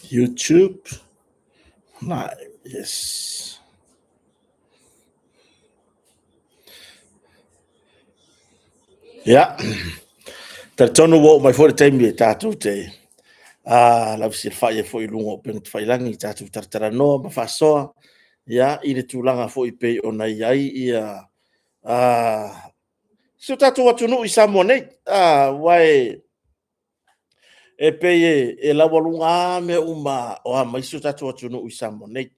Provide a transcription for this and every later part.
YouTube Live. Yes. Ia, talitonu ua oo mai foi le taimi e tatou te lausilafai ai foi i luga o upega tafailagi i tatou talatalanoa ma faasoa i le tulaga foi e pei ona i ai si o tatou atunuu i Samoa nei. Aua e pei e laualuga lava mea uma o a mai si o tatou atunuu i Samoa nei.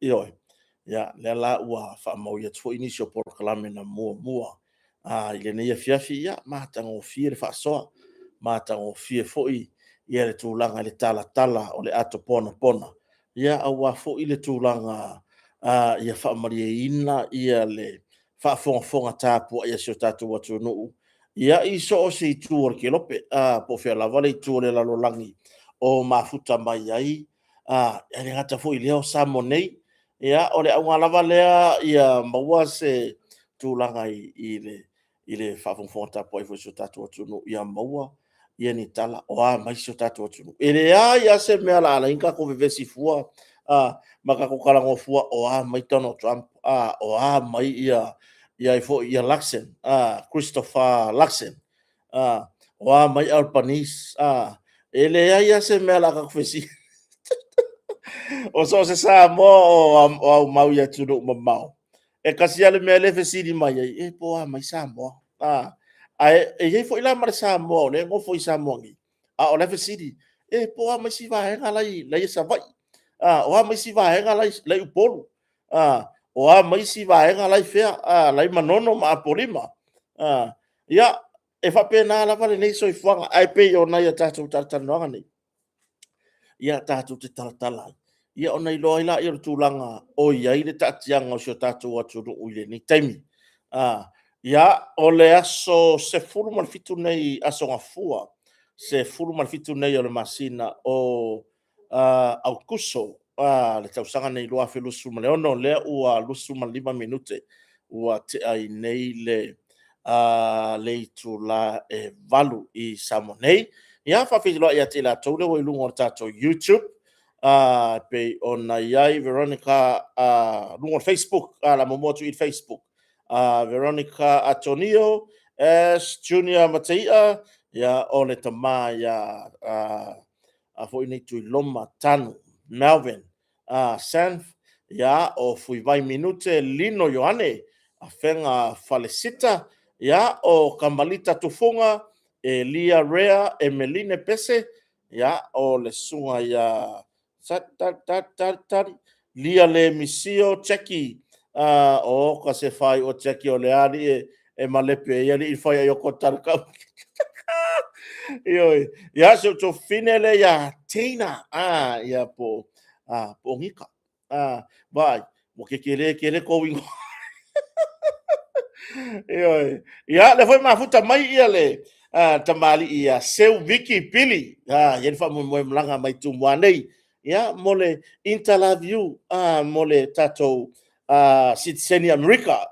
Ioe. Ia, lea la ua faamaui atu foi nisi o polokalame na muamua i lenei afiafi, ia, matagofie le faasoa, matagofie foi le tulaga i le talatala o le ato ponapona, aua foi le tulaga ia faamalieina le faafogafoga tapuai a si o tatou atunuu i so o se itu o le kelope, po o fea lava le itu o le lalolagi o mafuta mai ai, e le gata foi i lea o Samoa nei. Ia, o le auga lava lea ia maua se tulaga i le faafogafoga tapuai foi a si o tatou atunuu ia maua ni tala o a mai si o tatou atunuu. E leai lava se mea o le a ala ai ona tatou vevesi fua ma tatou talanoa fua o a mai Donald Trump, o a mai Luxon, Christopher Luxon, o a mai Albanese, e leai lava se mea o le a tatou fesili ai. O so o se Samoa o aumau i atunuu mamao, e tasi lava le mea lea e fesili mai ai, e po o a mai Samoa? Ae i ai foi la ma le Samoa o lea e nofo i Samoa nei, a o la e fesili, e po o a mai isi vaega la e i Savaii? O a ma isi vaega la e i Upolu? O a ma isi vaega la e i fea? La e i Manono ma Apolima? Ia, e faapena lava lenei soifuaga, ae pei o nai a tatou talatalanoaga nei, ia tatou te talatala ai, ia ona iloa ai lea o le tulaga o i ai le taatiaga o si o tatou atunuu i lenei taimi. Ia, o le aso 17 nei, Aso Gafua, 17 nei o le masina o Aokuso le tausaga lenei 2026, lea ua 25 minute ua tea ai nei le itula e 8:00 i Samoa nei. Ia, e faafeiloai ia te i latou lea ua i luga o le tatou YouTube e pei ona i ai Veronica luga o le Facebook, o le a muamua atu i le Facebook, Veronica Atonio, S Junior Mataia, ia, o le tama ia a foi nei Tuiloma Tanu Melvin Sanf, ia, o Fuivai Minute Lino Ioane, Afega Falesita, ia, o Kamalita Tufuga, Elia Rea Emeline Pese, ia, o le susuga ia Lia Le Misio Jackie, oka se faaiu Jackie o le alii e malepe ai alii fai ai o tala. Ioe. Ia, si ou tuafafine lea ia Tina, ia po o Nika. Vaai, ua tetele tele tou igoa. Ioe. Ia, lea foi mafuta mai ia le tamalii ia Seu Viki Pili. Ia le faamoemoe malaga mai Tumua nei. Ia, mo le interview mo le tatou sitiseni Amerika,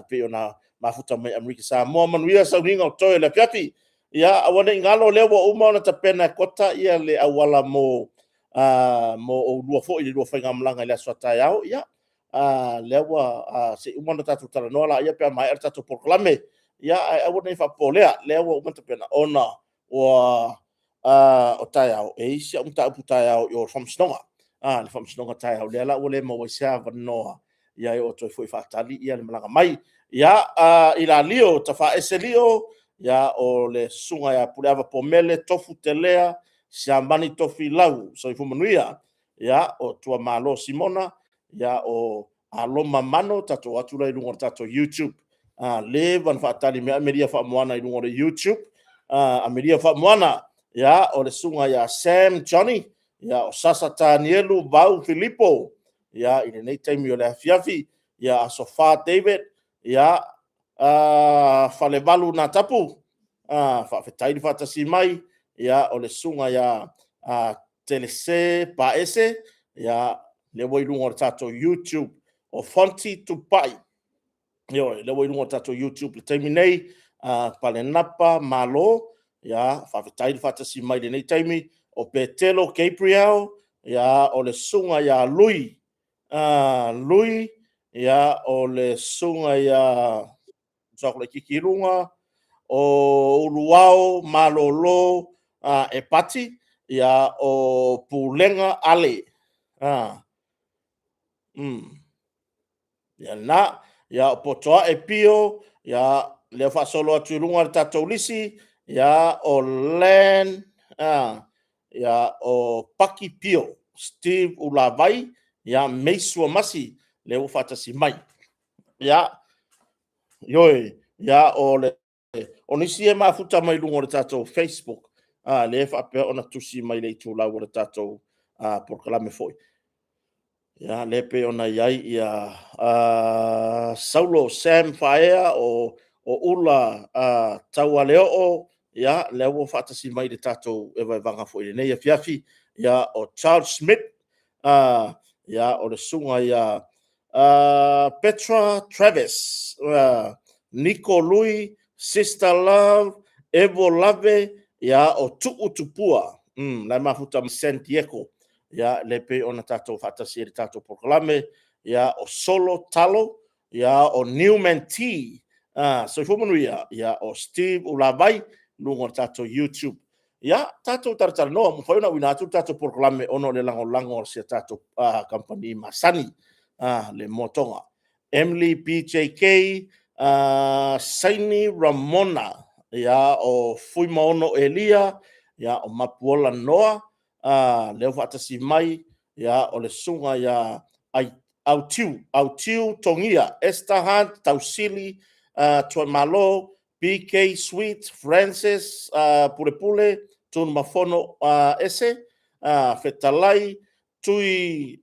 pei ona mafuta mai Amerika Samoa. Manuia sauniga o toe o le afiafi. Ia, aua ne i galo, o lea ua uma ona tapena e Kota ia le auala mo oulua foi le lua faigamalaga i le aso a taeao. Ia, lea ua se i uma ona tatou talanoa laia pe a maea le tatou polokalame. Ia, ae aua ne i faapopolea, lea ua uma ona tapena, ona ua o taeao, e i ai si au mataupu taeao i o i le faamasinoga. Le faamasinoga taeao, lea la ua le maua ai se avanoa, ia e oo atu ai foi faatali le malaga mai. Ia, i Lalio Tafaese Lio, ia, o le susuga ia Puleava Pomele Tofu Telea Siamani Tofilau, soifua manuia. Ia, o Tuamalo Simona, ia, o Aloma Mano, tatou atu la i luga o le tatou YouTube. Leva ona faatali mai Amelia Faamoana i luga o le YouTube. Amelia Faamoana, ia, o le susuga ia Sam Johnny, ia, o Sasa Tanielu Vau Filipo, ia, i lenei taimi o le afiafi, ia, Asofa David, ia, Falevalu Natapu, faafetai le faatasi mai, ia, o le susuga ia Telese Paese, ia, lea ua i luga o le tatou YouTube, o Fonti Tupai, ioe, lea ua i luga o le tatou YouTube i le taimi nei, Palenapa Malo, ia, faafetai le faatasi mai i lenei taimi, o Petelo Gabriel. ia, o le susuga ia Lui, Lui, ia, o le susuga ia Sokolaititi i luga, o Uluao Malolo Epati, ia, o Pulega Ale. Ia lena. Ia, o Potoae Pio, ia, lea faasolo atu i luga le tatou lisi, ia, o Len, ia, o Paki Pio, Steve Ulavai, ia, May Suamasi, lea ua faatasi mai. Ia, ioe, ia, o nisi ia e mafuta mai luga o le tatou Facebook, lea e faapea ona tusi mai i le itulau o le tatou polokalame foi. Ia, lea e pei ona i ai Saulo Sam Faea o Ula Taualeoo, ia, lea ua faatasi mai i le tatou vaevaega foi i lenei afiafi. Ia, o Charles Smith, ia, o le susuga ia Petra Travis, Niko Lui, Sister Love, Evo Lave, ia, o Tuu Tupua, la e mafuta mai San Diego, ia, lea e pei ona tatou faatasi ai i le tatou polokalame, ia, o Solo Talo, ia, o Newman T, soifua manuia, ia, o Steve Ulavai, luga o le tatou YouTube. Ia, tatou talatalanoa, ua mafai ona auina atu le tatou polokalame ona o le lagolago a si a tatou kamupani masani, le Moa Toga. Emily BJK, Saini Ramona, ia, o Fuimaono Elia, ia, o Mapuola Noa, lea ua faatasi mai, ia, o le susuga ia Autiu, Autiu Togia, Esther Hunt, Tausili Tuaimalo, BK Sweet, Francis Pulepule, Tunumafono Ese, Fetalai Tui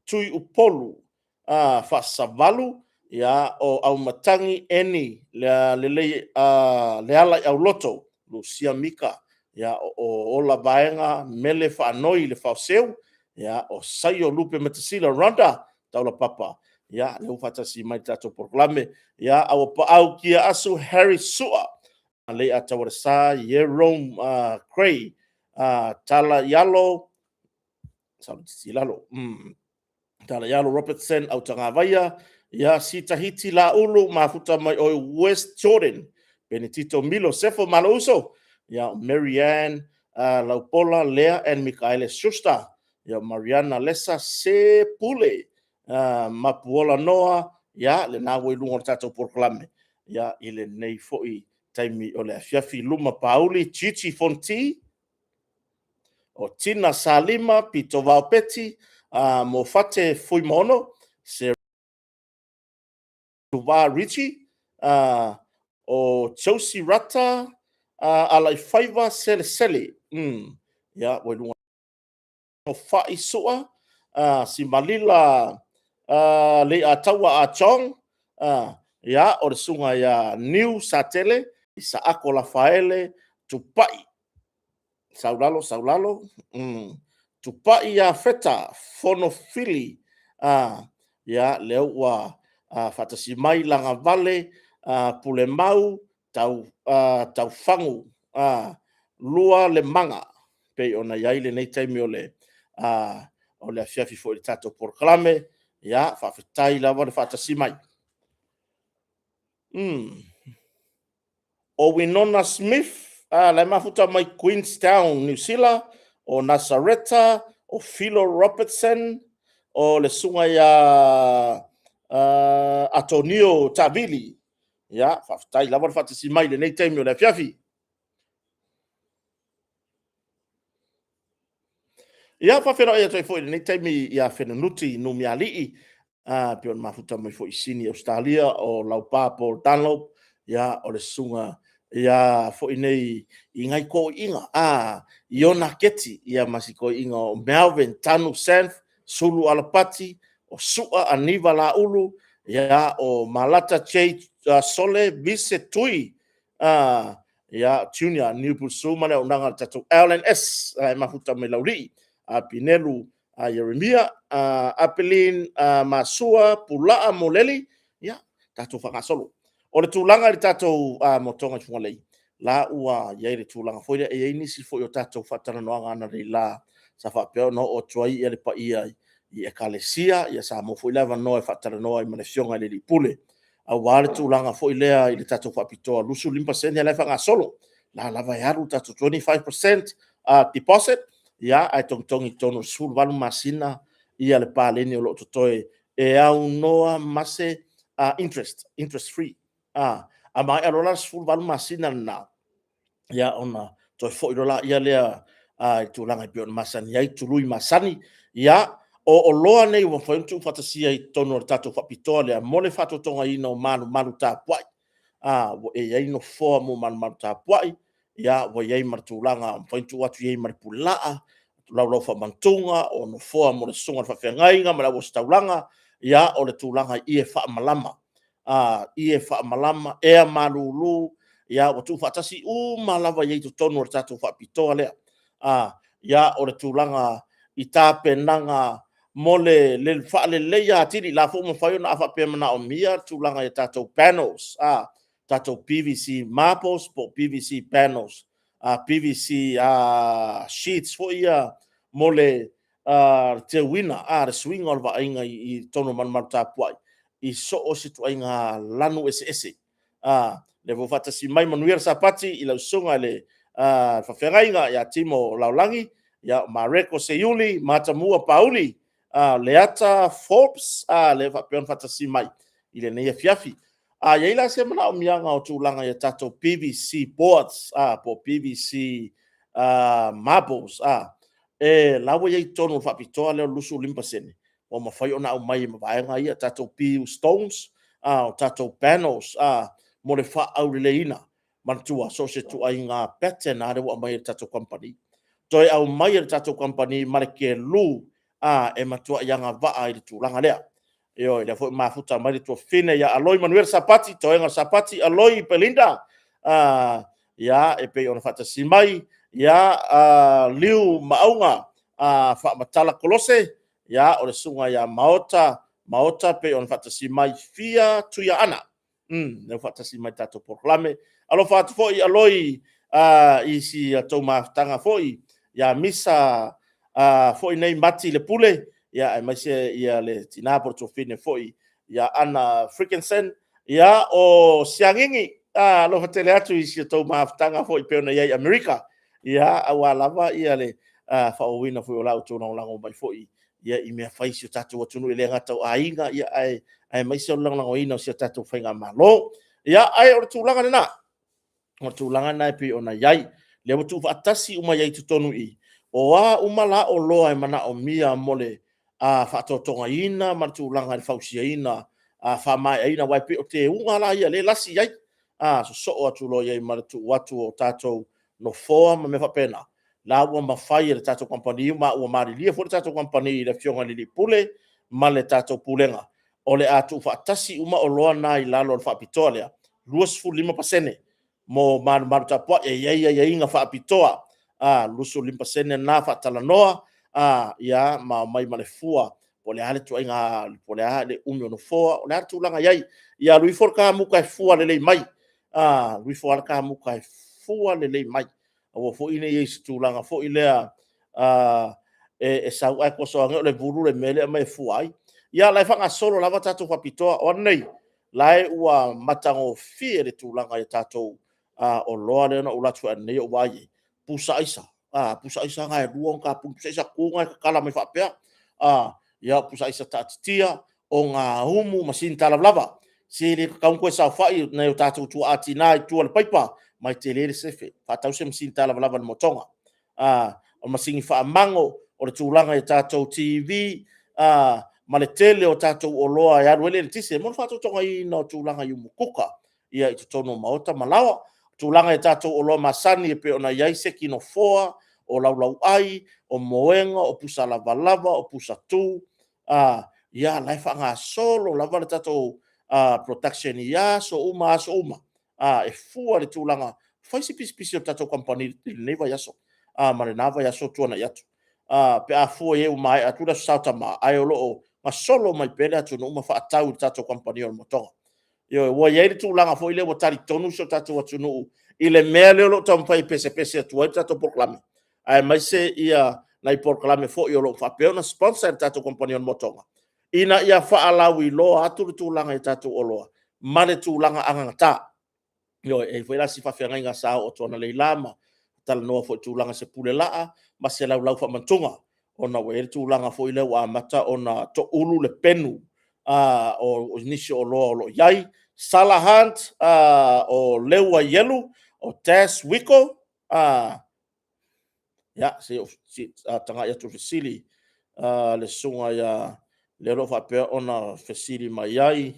Tuiupolu Faasavalu, ia, o Aumatagi Eni Lealaiauloto, Lusia Mika, ia, o Ola Vaega Mele Faanoi Le Faoseu, ia, o Saio Lupe Matasila Ronda Taulapapa, ia, lea ua faatasi mai i le tatou polokalame, ia, Auapaau Kia Asu Harry Sua, Leiataualesa Jerome Cray, Tala Ialo, Tala Ialo Robertson Autagavaia, ia, Sitahiti Laulu, mafuta mai oi West Jordan, Benedito Milo Sefo Malouso, ia, Mary Ann Laupola Lea and Mikaele Schuster, ia, Mariana Lesa Se Pule, Mapuola Noa, ia, lena ua i luga o le tatou polokalame, ia, i lenei foi taimi o le afiafi. Luma Pauli, Gigi Fonti, o Tina Salima, Pito Vaopeti, Mofate Fuimaono, Seruva Richie, o Josie Rata, Alaifaiva Selesele, ia, ua i luga o Fa'i Sua, Simalila Leiataua Achong, ia, o le susuga ia Niu Satele, Isaako Lafaele Tupai, Saulalo, Saulalo, Tupai ia Feta, Fonofili, ia, lea ua faatasi mai Lagavale, Pulemau, Taufagu, Lua Lemaga, pei ona i ai lenei taimi o le afiafi foi i le tatou polokalame. Ia, faafetai lava le faatasi mai. O Winona Smith, la e mafuta mai Queenstown, Niu Sila, o Nasareta, o Philo Robertson, o le susuga ia Atonio Tavili. Ia, faafetai lava le faatasi mai i lenei taimi o le afiafi. Ia, faafeiloai atu ai foi i lenei taimi ia Fenunuti Numialii, pei ona mafuta mai foi i Sini Ausetalia, o Laupa Paul Dunlop, ia, o le susuga ia foi nei i nai toeaiina Iona Keti, ia ma si toeaina o Melvin Tanu Sanf, Sulu Alapati, o Sua Aniva Laulu, ia, o Malata J. Sole Vise Tui, ia, Junior Niupusu ma le auaunaga a le tatou LNS, e mafuta mai Laulii, Pinelu Ieremia, Apeline Masua Pulaa Moleli, ia, tatou faagasolo. O le tulaga i le tatou motoga i Fugalei, la ua i ai le tulaga foi lea, e i ai nisi foi o tatou faatalanoaga analeila. sa faapea ona oo atu ai le paia i Ekalesia, sa maua foi le avanoa e faatalanoa ai ma le Afioga i le Alii Pule, aua le tulaga foi lea i le tatou faapitoa 25% la e faagasolo. O la e lava e alu le tatou 25% deposit, ae togitogi i totonu o le 18 masina le paleni o lo o totoe e aunoa ma se interest, interest free. A maea loa la le 18 masina lena, ia ona toe foi loa lea i le tulaga e pei ona masani ai tului masani. Ia, o oloa nei ua mafai ona tuufaatasia i totonu o le tatou faapitoa lea mo le faatotogaina o malumalu tapuai. Ua i ai nofoa mo malumalu tapuai, ua i ai ma le tulaga ua mafai ona tuu atu i ai ma le pulaa, laulau faamantuga, o nofoa mo le susuga i le faafeagaiga ma le au ositaulaga. Ia, o le tulaga i ie faamalama, ie faamalama, ea malulu, ua tuufaatasi uma lava i ai i totonu o le tatou faapitoa lea. Ia, o le tulaga i tapenaga mo le faaleleia atili, o la foi ua mafai ona, a faapea e manaomia le tulaga i tatou panels, tatou PVC marbles po o PVC panels, PVC sheets foi ia mo le teuina, le suiga o le vaaiga i totonu o malumalu tapuai i so o se ituaiga lanu eseese. O lea foi ua faatasi mai, manuia le Sapati i lau susuga i le faafeagaiga ia Timo Laulagi, o Mareko Seiuli, Matamua Pauli, Leata Forbes, lea e faapea ona faatasi mai i lenei afiafi. A i ai la se manaomiaga o tulaga i tatou PVC boards po o PVC marbles, la ua i ai i totonu o le faapitoa lea o le 25%, ua mafai ona aumai ma vaega ia, tatou PU stones, o tatou panels mo le faaauleleiina. Manatua, so o se ituaiga pattern lava lea ua aumai e le tatou kamupani, toe aumai e le tatou kamupani ma le kelu e matuai agavaa i le tulaga lea. Ioe, lea foi ua mafuta mai le tuafafine ia Aloi, manuia le Sapati, toega o le Sapati Aloi Belinda, e pei ona faatasi mai Liu Maauga Faamatala Kolose, o le susuga ia Maota Maota e pei ona faatasi mai Fia Tuiaana, lea ua faatasi mai i le tatou polokalame. Alofa atu foi Aloi i si a outou mafutaga foi ia Misa foi nei Mati Lepule, aemaise le tina po o le tuafafine foi ia Anna Frickenson. Ia, o Siagigi, alofa tele atu i si a outou mafutaga foi e pei ona i ai i Amerika, aua lava le faaauauina foi o la outou lagolago mai foi i mea fai i si o tatou atunuu, e le gata o aiga, aemaise o le lagolagoina o si a tatou faigamalo. Ia, ae o le tulaga lena, o le tulaga lena e pei ona i ai. Lea ua tuufaatasi uma i ai i totonu i i, o a uma la oloa e manaomia mo le faatotogaina ma le tulaga i le fausiaina, faamaeaina, aua e pei o teuga la ia o lea e lasi i ai, sosoo atu loa i ai ma le tuu atu o tatou nofoa ma mea faapena, la ua mafai e le tatou kamupani, ma ua malilie foi le tatou kamupani i le Afioga i le Alii Pule ma le tatou Pulega, o le a tuufaatasi uma oloa na i lalo o le faapitoa lea, 25% mo malumalu tapuai. E i ai aiaiga faapitoa, 25% lena faatalanoa ma aumai ma le fua po o le a le ituaiga, po o le a le umi o nofoa, o le a le tulaga e i ai. Ia alu ifo le kamuta e fua lelei mai, alu ifo lava le kamuta e fua lelei mai. Aua foi ne i i ai i se tulaga foi lea e sau ae toso ane o le vulu le mea lea e aumai e fua ai. Ia o la e faagasolo lava tatou faapitoa. O a nei, o la e ua matagofie le tulaga i tatou oloa lea na ou alu atu foi ananei ou vaai i ai, pusa aisa, pusa aisa na e lua ona tapuni pusa aisa tu na e tatala mai faapea. Ia, pusa aisa taatitia, ogaumu, masini talavalava. Se le tatau ona toe saofai nai o tatou tuaa tinã i tua o le paipa, mai tele le sefe, faatau se masini talavalava i le motoga. O masini faamago, o le tulaga i tatou TV ma le tele o tatou oloa e alu ai le eletise mo le faatotogaina o tulaga i umukuka i totonu o maota ma laoa. O tulaga i tatou oloa masani e pei ona i ai seki nofoa, o laulauai, o moega, o pusa lavalava, o pusa tu, ia o la e faagasolo lava le tatou production i aso uma aso uma, e fua i le tulaga. Fai si pisipisi o le tatou kamupani i lenei vaiaso ma lena vaiaso ua tuanai atu, pe a fua i ai ua maea atu le Aso Sa o Tama, ae o lo o gasolo mai pea le atunuu ma faatau i le tatou kamupani o le motoga. Ioe, ua i ai le tulaga foi lea ua talitonu si o tatou atunuu i le mea lea o lo o taumafai e pesepese atu ai le tatou polokalame, aemaise ia nai polokalame foi o lo o faapea ona sponsor e le tatou kamupani o le Motoga, ina ia faalauiloa atu le tulaga i tatou oloa ma le tulaga agagata. Ioe, e i ai foi la si faafeagaiga sa oo atu analeila ma talanoa foi i tulaga o se pule laa ma se laulau faamantuga, ona ua i ai le tulaga foi lea ua amata ona toulu le penu o nisi o oloa o lo o i ai. Sala Hunt, o Leua Ielu, o Des Wiko, ia, se i ou tagai atu i le fesili a le susuga ia, lea o lo o faapea ona fesili mai ai.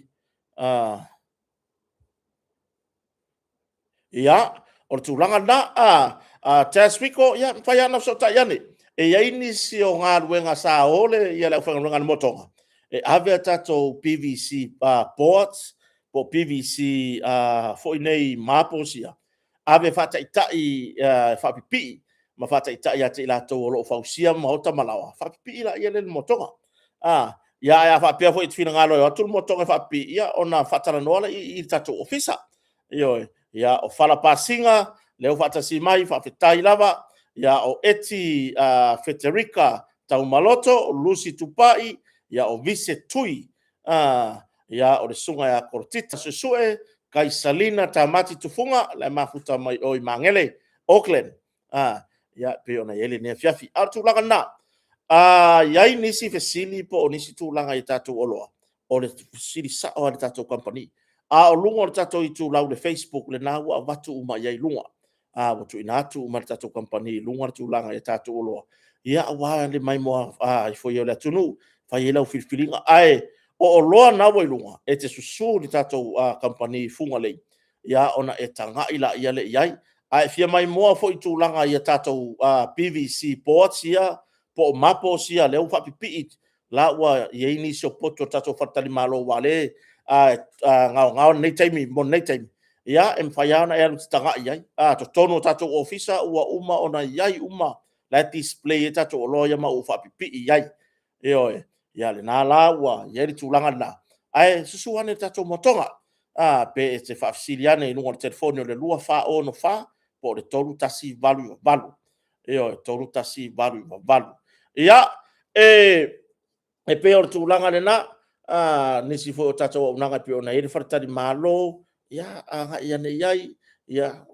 Ia, o le tulaga lena, Jas Fico, ia mafai lava ona fesootai ane. E i ai nisi o galuega sa o le aufaigaluega a le Motoga e ave a tatou PVC boards po o PVC foi nei marbles ia, ave e faataitai, faapipii ma faataitai ia te i latou o lo o fausia maota ma laoa, faapipii laia lea i le motoga. Ia ae a faapea foi e te finagalo e o atu le motoga e faapipii, ia ona faatalanoa lea i le tatou Ofisa. Ioe. Ia, o Fala Pasiga, lea ua faatasi mai, faafetai lava. Ia, o Eti Feterika Taumaloto, o Lucy Tupai, o Vise Tui, o le Susuga ia Kolatita Suesue, Kaisalina Tamati Tufuga, la e mafuta mai o i Magele Auckland, e pei ona i ai lenei afiafi. A o le tulaga lena, a i ai nisi fesili po o nisi tulaga i tatou oloa, o le fesili sao lava i le tatou kamupani. A o luga o le tatou itulau i le Facebook lena ua avatu uma i ai i luga, ua tuuina atu uma e le tatou kamupani i luga le tulaga i tatou oloa, aua le maimoa ifo ai o le atunuu, fai ai lau filifiliga. Ae o oloa na ua i luga, e te susu i le tatou kamupani Fugalei, ona e tagai laia lea i ai. A e fia maimoa foi i tulaga i tatou PVC boards ia po o maps ia lea ua faapipii, la ua i ai nisi o potu o le tatou faletalimalo aua o lea e gaogao mo lenei taimi, ia e mafai lava ona e alu e te tagai i ai. O totonu o tatou ofisa ua uma ona i ai uma, la e display ai tatou oloa ia ma ua faapipii i ai. Ioe. Ia lena la ua i ai le tulaga lena, ae susu ane i le tatou motoga, pe e te faafesili ane i luga o le telefoni o le 2464 po o le 3188. Ioe, 3188. Ia, e pei o le tulaga lena, nisi foi o tatou auaunaga e pei ona i ai le faletalimalo, ia, agai ane i ai,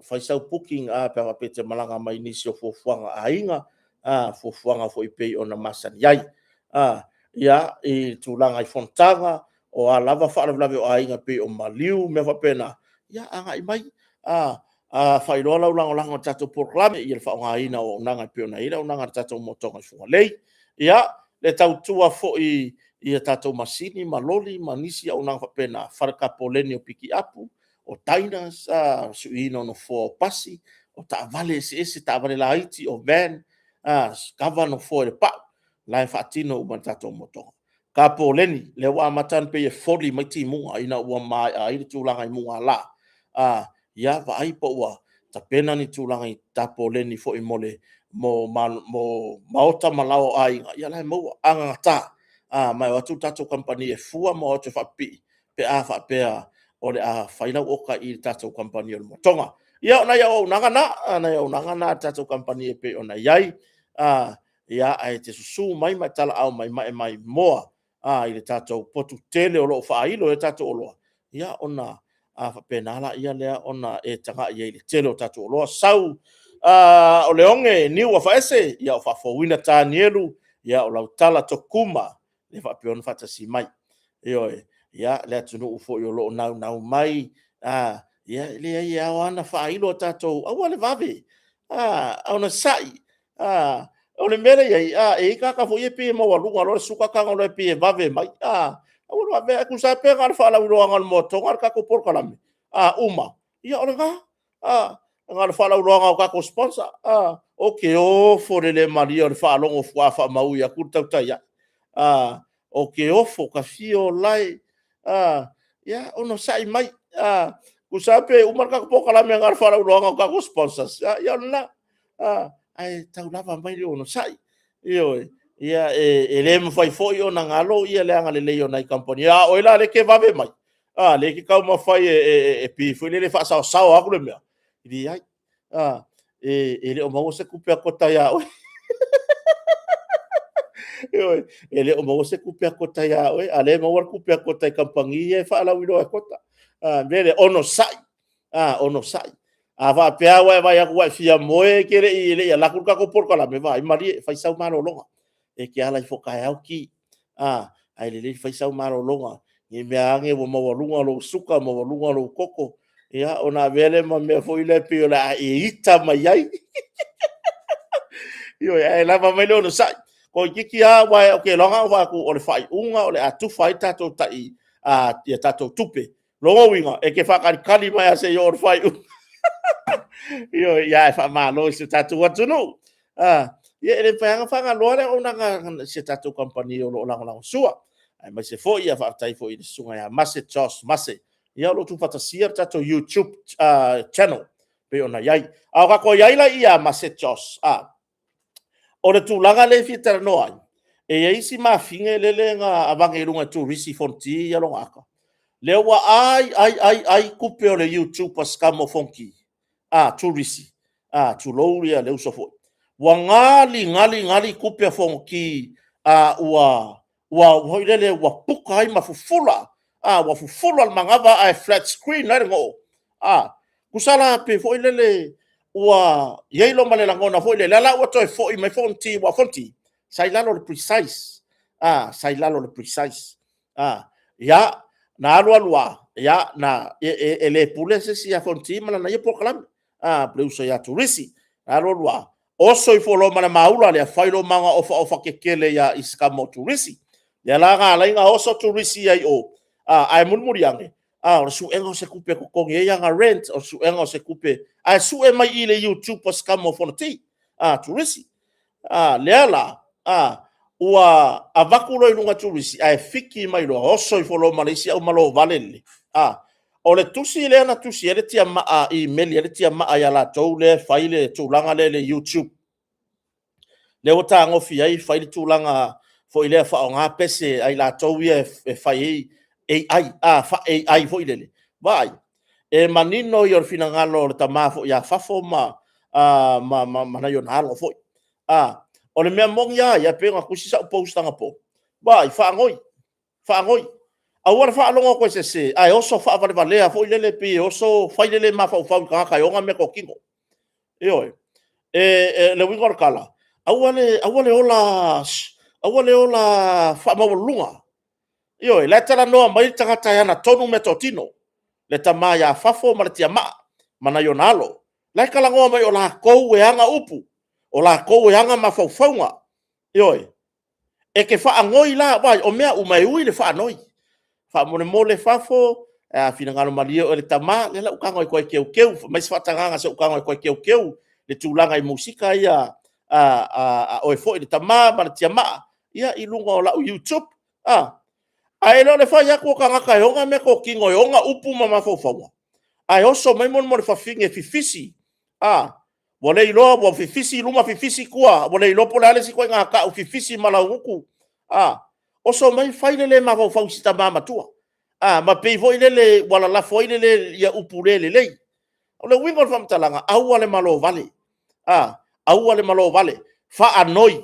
fai sau booking pe a faapea e te malaga mai i nisi o fuafuaga a aiga, fuafuaga foi e pei ona masani ai. Ia, i tulaga i fonotaga, o a lava faalavelave o aiga e pei o maliu ma mea faapena, ia agai mai, faailoa lau lagolago i le tatou polokalame i le faaaogaina o auaunaga e pei ona i ai le auaunaga a le tatou motoga i Fugalei. Ia, le tautua foi i a tatou masini ma loli ma nisi auaunaga faapena, fale tapoleni o pikiapu, o diners, suiina o nofoa o pasi, o taavale eseese, taavale laiti, o van, kava nofoa i le pau, o la e faatino uma e le tatou motoga. Tapoleni, lea ua amata ona pei e foli mai timuga ina ua maea ai le tulaga i mugala. Ia vaai po ua tapena ni tulaga i tapoleni foi mo maota ma laoa o aiga, ia o la e maua. Anagata, ma e o atu le tatou kamupani e fua ma o atu e faapipii pe a faapea o le a fai lau oka i le tatou kamupani o le Motoga. Ia, o nai auaunaga na, nai auaunaga na a le tatou kamupani e pei ona i ai. Ae te susu mai ma e talaau mai ma e maimoa i le tatou potu tele o lo o faailo ai a tatou oloa, ia ona faapena lea ona e tagai ai i le tele o tatou oloa. Sau o Leone Niu Afaese, ia o Faafouina Tanielu, o Lautala Tokuma, e faapea ona faatasi mai. Ioe. Ia, le atunuu foi o lo o naunau mai, ia e leai e ao lava ona faailo a tatou, aua le vave, onosai. O le mea lea e i ai, e i ai tagata foi ia e pei e maualuga loa le suka tago loa pei e vave mai. Aua le faapea, e tusa lava pe na o le faalauiloaga o le motoga le tatou polokalame, a uma, ia o lena. Na o le faalauiloaga o tatou sponsor. Ou te ofo i le le malie o le faalogo faatoa faamaui atu le tautai a'e. Ou te ofo, ota fia o la e… Ia onosai mai, tusa lava pe uma le tatou polokalame na o le faalauiloaga o tatou sponsors, ia o lena. Ae tau lava mai le onosai. Ioe. Ia, e le mafai foi ona galo le agalelei o nai kamupani, a o oe la lea e te vave mai, a lea e te taumafai e pei foi lele e faasaosao atu le mea, e leai, e le o maua se tupe a Kota ia oe. Ioe, e le o maua se tupe a Kota ia oe, a o lea e maua le tupe a Kota i kamupani ia e faalauiloa e Kota. O le mea lea, onosai, onosai. A faapea ua e vaai atu ua e fia moe e te le i alu atu le tatou polokalame, vaai, malie fai sau malologa. E te ala ifo taeao ki, ae lelei le fai sau malologa, ne i mea ane ua maualuga lou suka, maualuga lou toto, ia ona avea lea ma mea foi lea pei o le a e ita mai ai. Ioe, ae lava mai le onosai. Toeitiiti lava, aua ou te iloa na ou vaai atu o le faaiuga o le a tufa ai tatou tai tupe. O lona uiga, e te faatalitali mai lava seia oo i le faaiuga. Ioe, ae faamalo i si o tatou atunuu. Ia e le mafai lava ona faagaloa le auaunaga a si a tatou kamupani o lo o lagolagosua, aemaise foi faafetai foi i le Susuga ia Mase Josh Mase, o lo o tuufaatasia le tatou YouTube channel e pei ona i ai. A o tatou i ai la ia Mase Josh, o le tulaga lea e fia talanoa ai, e i ai si mafine lele na avane i luga e turisi i Fonoti ia lona ata, lea ua ai ai ai ai tupe o le YouTube a si tama o Fonoti, turisi, tulou le uso foi, ua gali gali gali tupe a Fonoti ua foi lele ua puta ai ma fufula, ua fufula le manava ae flat screen ai le noo. Tusa la pe foi lele ua i ai loa ma le lagona foi lele, o lea la ua toe foi mai Fonoti, aua o Fonoti sa i lalo o le precise. Sa i lalo o le precise. Ia, na alu alu lava, e le pule se isi ia Fonoti ma lana ia polokalame, le uso ia Turisi. Na alu alu lava, oso ifo loa ma le maula lea, fai loa ma ana ofaofa tetele i si tama o Turisi. Lea la na ala ai ona oso Turisi ai i o, ae mulimuli ane, o le suega o se tupe e totogi ai ana rent, o le suega o se tupe, ae sue mai i le YouTube a si tama o Fonoti, Turisi. Lea la ua avatu loa i luga e Turisi, ae fiki mai loa, oso ifo loa ma le isi aumalo valele. O le tusi lea na tusi ai le tiamaa, imeli ai le tiamaa ia latou lea e fai le tulaga lea i le YouTube, lea ua tagofi ai fai le tulaga foi lea faaaoga pese a i latou ia e fai ai AI, faa-AI foi lele. Vaai, e manino ia o le finagalo o le tama foi ia Fafo ma nai ona alo foi. O le mea moni lava ia, pei ona tusi sau post anapo, vaai, faanoi, faanoi. Aua le faalogo atu e sese, ae oso faavalevalea foi lele pei e oso fai le le mafaufau i tagata e ona meatotino. Ioe. O le uiga o le tala, aua le ola, aua le ola faamaualuluga. Ioe. O la e talanoa mai le tagata e ana tonu meatotino, le tama ia Fafo ma le tiamaa ma nai ona alo. O la e talanoa mai o latou e ana upu, o latou e ana mafaufauga. Ioe. E te faanoi la, vaai o mea uma e ui i le faanoi. Faamolemole Fafo, a finagalo malie oe le tama, o lea o le a ou tago e toe teuteu, aumai se faatagaga se i ou tago e toe teuteu le tulaga i musika ia a oe foi le tama ma le tiamaa i luga o lau YouTube. Ae le o le fai atu o tagata e ona meatotino e ona upu ma mafaufauga, ae oso mai le fafine e fifisi, ua le iloa ua fifisi luma fifisi tua, ua le iloa po o le a le isi ituaiga tau, fifisi ma laugutu. Oso mai fai le le mafaufau i si tama matua, ma pei foi lele ua lalafo ai upu le lelei. O le uiga o le faamatalaga, aua le malo vale, aua le malo vale, faanoi.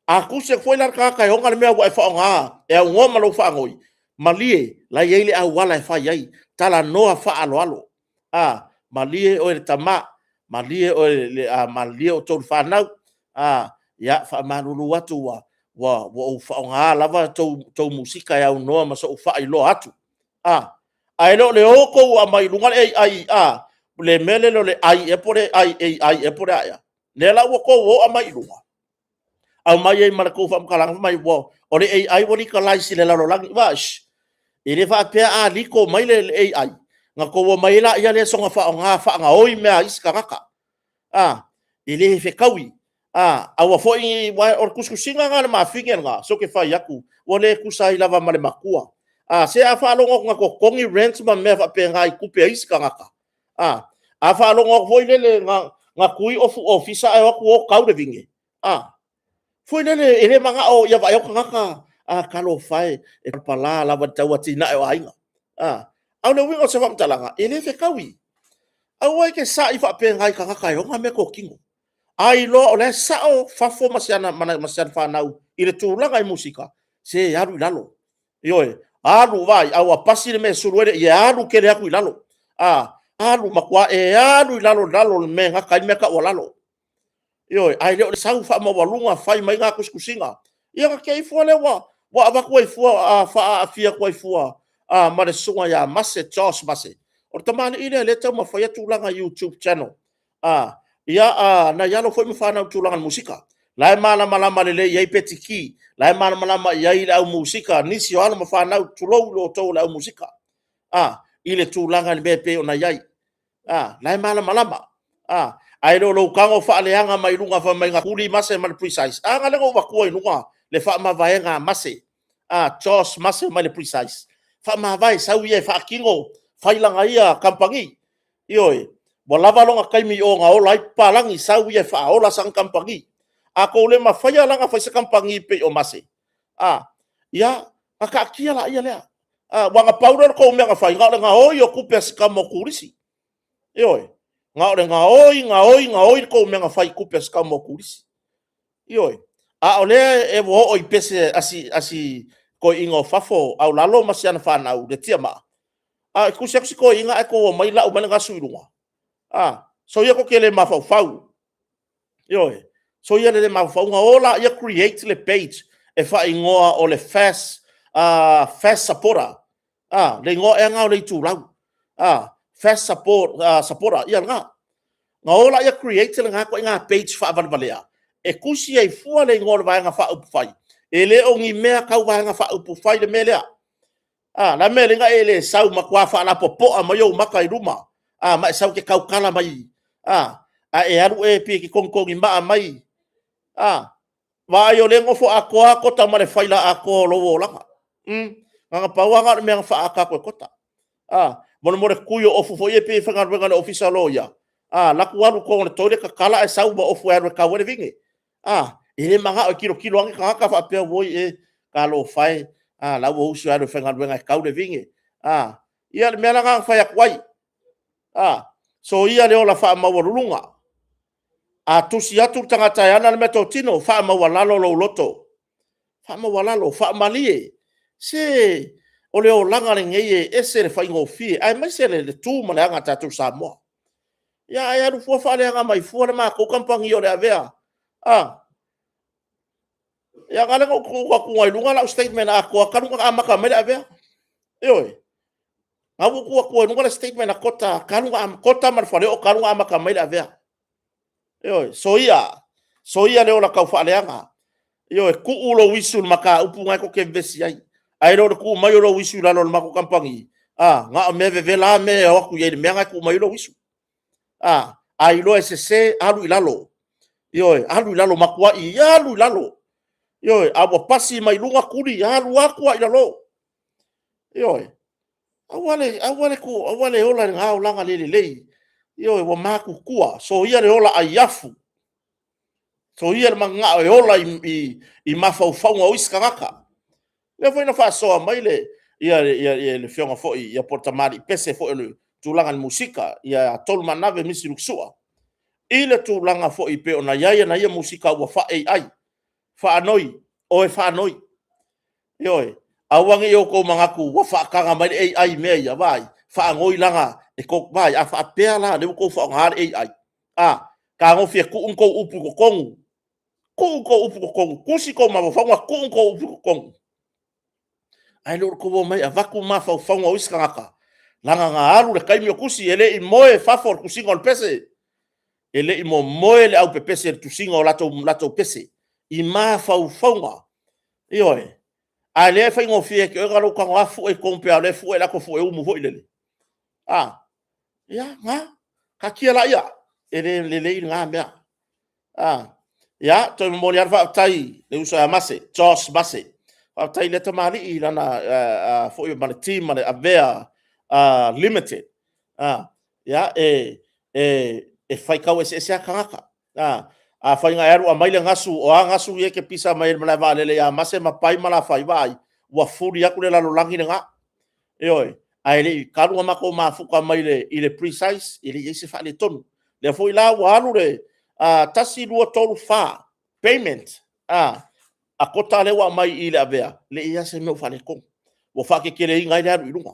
A tusi atu foi la le tagata e ona le mea ua e faaaogaina e aunoa ma lou faanoi, malie o la e i ai le auala e fai ai, talanoa faaaloalo. Malie oe le tama, malilie outou le fanau, ia faamalulu atu ua ou faaaogaina lava a outou musika e aunoa ma sou faailoa atu. Ae le o le o outou aumai i luga le AI le mea lea o le ai ea po o le AI ea po o le a ea, lea la ua outou o aumai i luga, aumai ai ma le tou faamatalaga fai mai o le AI ua legalize i le lalolagi. Vaai, e le faapea a legal mai le AI ona outou omai ai lea soona faaaoga faagaoi mea a isi tagata. E le fetaui. Aua foi ne i… aua o le tusitusiga lena a le mafine lena, se ou te fai atu, ua le tusa ai lava ma le matua. Se a faalogo atu na totogi rent ma mea faapena i tupe a isi tagata, a faalogo atu foi lele na tui ofu ofisa ae o atu o tau le vine, foi lele e le manao ia vaai atu tagata, a talofa e, e palapala lava i le tauatiae o aiga. A o le uiga o se faamatalaga, e le fetaui. Aua e te sai faapena i tagata e ona meatotino. A iloa o la e sao Fafo ma ana fanau i le tulaga i musika, se alu i lalo. Ioe, alu, vaai, a ua pasi le mea e sulu ai le ie, alu tele atu i lalo. A, alu, matua e alu i lalo i lalo i le mea e gata ai le mea tau o lalo. Ioe, ae le o le sau faamaualuga fai mai tusitusiga. Ia ona te i fua lea ua avatu ai fua faaaafia atu ai fua ma le susuga ia Mase, George Mase. O le tamalii lea o lea e taumafaia tulaga i YouTube channel. Ia, nai alo foi ma fanau i le tulaga o le musika. O la e malamalama lelei i ai Petiki, o la e malamalama i ai le au musika, nisi o alo ma fanau, tulou outou le au musika, i le tulaga i le mea e pei ona i ai. O la e malamalama, ae le o lou tago faaleaga mai luga fai mai na tuli Mase ma le Precise. A lea na ou avatua i luga le faamavaega a Mase, George Mase mai le Precise, faamavae, sau ia e faatino, fai lana ia kamupani. Ioe, ua lava lona taimi i o na ola ai papalagi, sau ia e faaola sana kamupani. A outou le mafaia la ona fai se kamupani pei o Mase, ia, ona taatia laia lea. Aua na pau lea o le tou mea na fai, na o le gaoi o tupe a si tama o Turisi. Ioe, na o le gaoi, gaoi, gaoi le tou mea na fai i tupe a si tama o Turisi. Ioe, a o lea ua oo i pese a si toeaina o fafo, Aulalo ma si ana fanau le Tiamaa, a e tusi atu si toeaina ae outou omai lau mai le gasu i luga. A, soia tou te le mafaufau. Ioe, soia le le mafaufau ona o laia create le page e faaigoa o le Fast Supporter, le igoa ea lena o le itulau, Fast Supporter, ia lena. Ona o lea create lena ituaiga page faavalevalea e tusi ai fua le igoa o le Vaega Faaupufai, e le o ni mea tau Vaega Faaupufai le mea lea. O le a le mea e ala ai ona e le sau matua faalapopoa mai ou mata i luma ma e sau e te tautala mai, ae e alu oe pei e te togitogimaa mai. Vaai o lea e nofo atoa lava Kota ma le faila atoa o lou olaga. Na ona pau lava lena o le mea na faaata atu e Kota. Mo le tui o ofu foi ia pei e faigaluega i le Ofisa o Loia, alu atu alu i totonu o le toilet tatala ae sau ma ofu e alu e tau ai le vine. E le manao e tilotilo lava ni tagata faapea, auoi e, talofa e, o la e ua usu e alu e faigaluega e tau le vine. Ia o le mea la lena na fai atu ai, soia le ola faamaualuluga. A tusi atu le tagata e ana le meatotino, faamaualalo lou loto, faamaualalo, faamalie. Se o le olaga lenei e ese le faigofie, aemaise le tu ma le aga a tatou Samoa. Ia ae alu fua faaleaga mai fua le matou kamupani o le Avea. A! Ia lea na ou tuu atu ai i luga lau statement atoa talu ona amata mai le Avea. Ioe. O lena ua ou tuu atu i luga le statement a Kota Kota ma le Faleoo talu ona amata mai le Avea. Ioe. Soia, soia le ola taufaaleaga. Ioe, tuu lou isu i le mataupu lena tou te vevesi ai, ae le o le tuu mai o lou isu i lalo o le matou kamupani, na o mea vevela lava mea e o atu i ai i le mea lena e tuu mai ai lou isu. A iloa e sese, alu i lalo. Ioe, alu i lalo, matuai alu i lalo. Ioe, a ua pasi mai luga tuli, alu atu lava i lalo. Ioe. Aua le ola i lena olaga le lelei. Ioe, ua matutua, soia le ola aiafu, soia le mananao e ola i mafaufauga o isi tagata. O lea foi na faasoa mai le Afioga foi po o le tamalii pese foi o le tulaga i le musika ia Tolumanave Misi Luksua i le tulaga foi pei ona i ai ana ia musika ua faa-AI, faanoi, o e faanoi. Ioe. Aua ne i outou manatu ua faataga mai le AI i mea ia, vaai, faanoi la, vaai a faapea la o lea ua outou faaaogaina le AI, a, fetagofi e tuu ni tou upu i totonu, tuu ni tou upu i totonu, tusi tou mafaufauga tuu ni tou upu i totonu, ae le o le tou omai e avatu mafaufauga o isi tagata, leaga na alu le taimi o tusi, e le i moe fafo i le tusiga o le pese. E le i momoe le aupepese i le tusiga o latou pese i mafaufauga. Ioe. A o lea e faigofie ia te oe ona lou tago lava fue i totonu pei lava o lea e fue le ato fue umu foi lele. A, ia, na, taatia laia, e le lelei lena mea. Ia, toe momoli lava le faafetai i le uso ia Mase, George Mase. Faafetai i lea tamalii foi ma le team a le Avea Limited. Ia, e faitau eseese lava tagata. Afai na e alu aumai le gasu, o a gasu ia e te pisa mai ai i le malae vaalele ia Mase ma Pai ma Lafai, vaai, ua fuli atu le lalolagi lena. Ioe. Ae le i talu ona matou mafuta mai i le Precise, e le i i ai se faaletonu. O lea foi la ua alu le 1, 2, 3, 4 payment. A Kota lea ua aumai i le Avea, leai lava se mea o faaletonu. Ua faateteleina ai le alu i luga.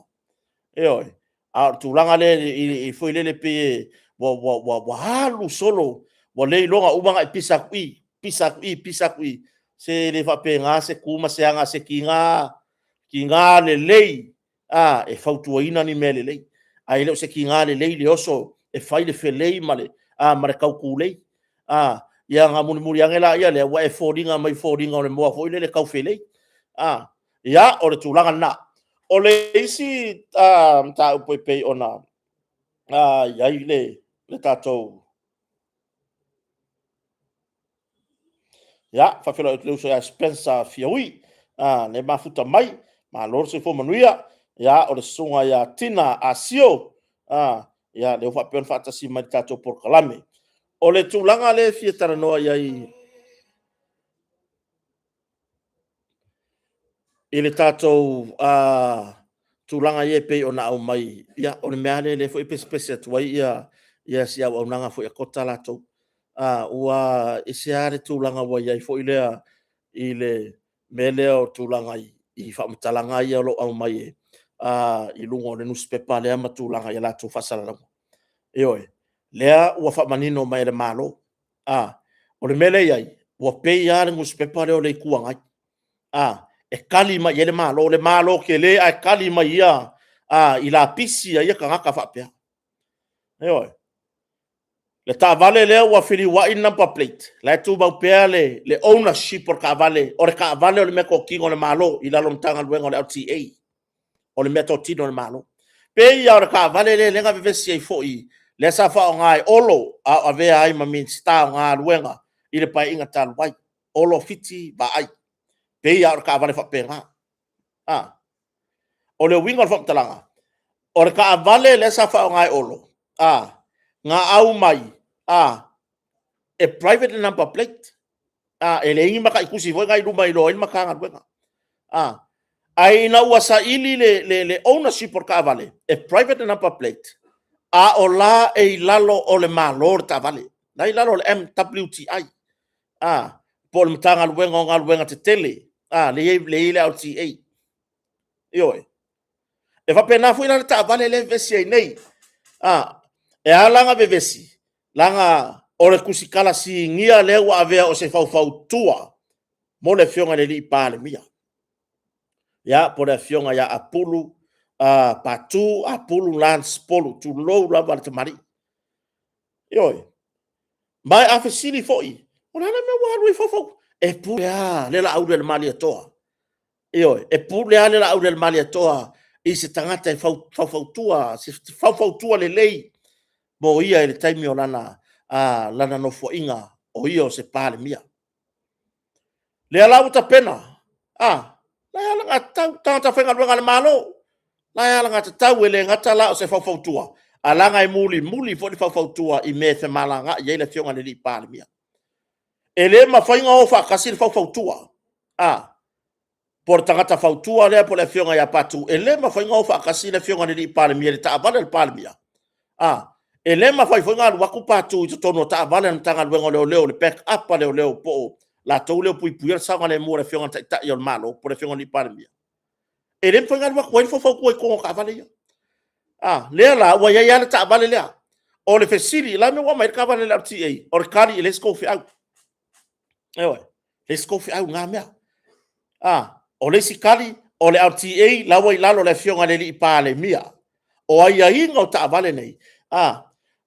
Ioe. A o le tulaga lea foi lele pei ua alu solo, ua le iloa na uma ona e pisa atu i, pisa atu i, pisa atu i. Se e le faapena se tu ma se aga a se tina, tina lelei e fautuaina ni mea lelei. Ae le o se tina lelei le oso e fai le felei ma le tautuulei. Ia ona mulimuli ane lea, ua e foliga mai foliga o le moa foi lele tau felei. Ia, o le tulaga lena. O le isi mataupu e pei ona i ai le tatou. Ia, faafeiloai atu i le uso ia Spencer Fiaui, lea e mafuta mai, malo le soifua manuia. Ia, o le susuga ia Tina Asio, ia lea ua faapea ona faatasi mai i le tatou polokalame. O le tulaga lea e fia talanoa i ai i le tatou tulaga ia e pei ona aumai, ia, o le mea lava lea foi e pesepese atu ai si auaunaga foi a Kota latou. Ua ese lava le tulaga ua i ai foi lea i le mea lea o tulaga i faamatalaga ia o lo o aumai i luga o le nusipepa lea ma tulaga i a latou faasalalauga. Ioe, lea ua faamanino mai e le Malo. O le mea lea e i ai, ua pei lava le nusipepa lea o le Itu Agai, e tali mai i ai le Malo, le Malo tele ae tali mai ia i lapisi a ia tagata faapea. Ioe. Le taavale lea ua feliuai le number plate, o la e tumau pea le ownership o le taavale, o le taavale o le meatotino a le Malo i lalo o le Matagaluega o le LTA, o le meatotino a le Malo. Pei lava o le taavale lea na vevesi ai foi, lea sa faaaoga e Olo a o avea ai ma Minisita o Galuega i le Paeaiga talu ai, Olo Fiti Vaai. E pei lava o le taavale faapena. O le uiga o le faamatalaga, o le taavale lea sa faaaoga e Olo, na aumai e private le number plate, e leai ni matai tusi foi na i luma e iloa ai le Matagaluega. Ae ina ua saili le ownership o le taavale, e private le number plate, a o la e i lalo o le Malo le taavale, la e i lalo o le MWTI, po o le Matagaluega o Galuega Tetele, lea e i ai le LTA. Ioe. E faapena foi la le taavale lea e vevesi ai nei. E ala la ona vevesi, leaga o le tusitala sinia lea ua avea o se faufautua mo le Afioga i le Palemia, ia, po o le Afioga ia Apulu Patu Apulu Lance Polu, tulou lava le tamalii. Ioe. Ma a fesili foi, o le a le mea ua alu ai fafo? E pule lava le Laaulialemalietoa. Ioe, e pule lava le Laaulialemalietoa i se tagata e faufautua, se faufautua lelei mo ia i le taimi o lana nofoaiga o ia o se Palemia. Lea la ua tapena, la e alagatatau, tagata faigaluega a le Malo, la e alagatatau, e le gata la o se faufautua, ae leaga e mulimuli foi le faufautua i mea e femalagaai ai le Afioga i le Palemia. E le mafai ona o faatasi le faufautua, po o le tagata fautua lea po o le Afioga ia Patu, e le mafai ona o faatasi le Afioga i le Palemia i le taavale a le Palemia. E le mafai foi ona alu atu Patu i totonu o taavale a le Matagaluega o Leoleo, le back up a leoleo po o latou lea e puipuia le saogalemu o le Afioga i le Taitai o le Malo po o le Afioga i le Palemia. E le mafai ona alu atu ai le faufautua i totonu o taavale ia. Lea la ua i ai lava le taavale lea. O le fesili, o le a le mea ua aumai ai le taavale a le LTA? O le tali, e leai se tou feau. Ioe, leai se tou feau i na mea. O le isi tali, o le LTA la ua i lalo o le Afioga i le Palemia. O aiaiga o taavale nei,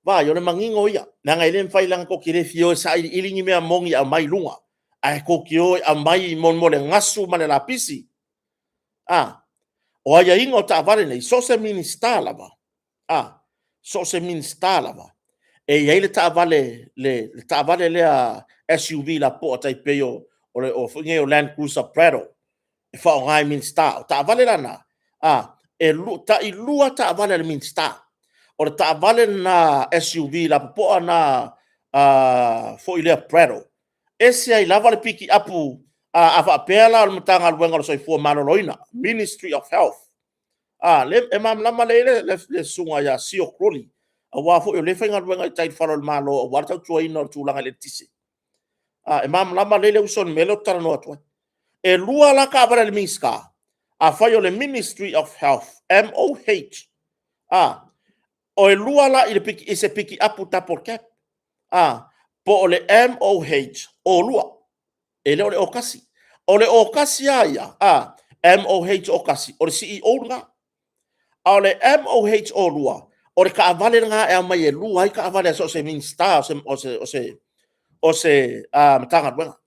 vaai, o le manino ia, leaga e le mafai, leaga tou te le fia o e sailiili ni mea moni e aumai i luga, ae tou te o e aumai mo le gasu ma le lapisi. O aiaiga o taavale nei, so o se Minisita lava, so o se Minisita lava, e i ai le taavale, le taavale lea SUV lapopoa tai pei o le Land Cruiser Prado e faaaoga e Minisita. O taavale la na, e tai 2 taavale a le Minisita. O le taavale lena SUV lapopoa lena foi lea Prado, ese ai lava le pikiapu a faapea la o le Matagaluega o le Soifua Maloloina, Ministry of Health. E malamalama lelei le susuga ia Sio Corley, aua foi o lea e faigaluega i tai i le fale o le Malo aua le tautuaina o le tulaga i le eletise. E malamalama lelei le uso i le mea lea ou te talanoa atu ai. E 2 la taavale a le Minisita, afai o le Ministry of Health, MOH, a, o e 2 la i le piki, i se pikiapu double cab, a, po o le MOH o 2, e le o le O 1. O le O 1 lava ia, a, MOH o 1, o le CEO lena. A o le MOH o 2, o le taavale lena e aumai e 2 ai taavale a so o se Minisita o se, o se, o se, o se Matagaluega.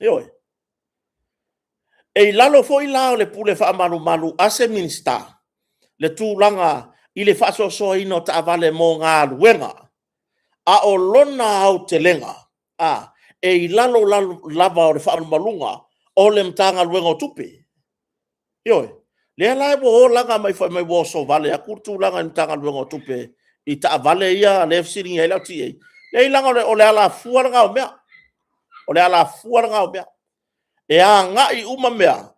Ioe. E i lalo foi la o le pule faamalumalu a se Minisita le tulaga i le faasoasoaina o taavale mo galuega, a o lona aotelega, a, e i lalo lava o le faamalumaluga o le Matagaluega o Tupe. Ioe. Lea la ua o laga mai fai mai ua oso vale atu le tulaga i le Matagaluega o Tupe i taavale ia lea e fesiligia ai le LTA. Leai leaga o le alafua lena o mea. O le alafua lena o mea. E agai uma mea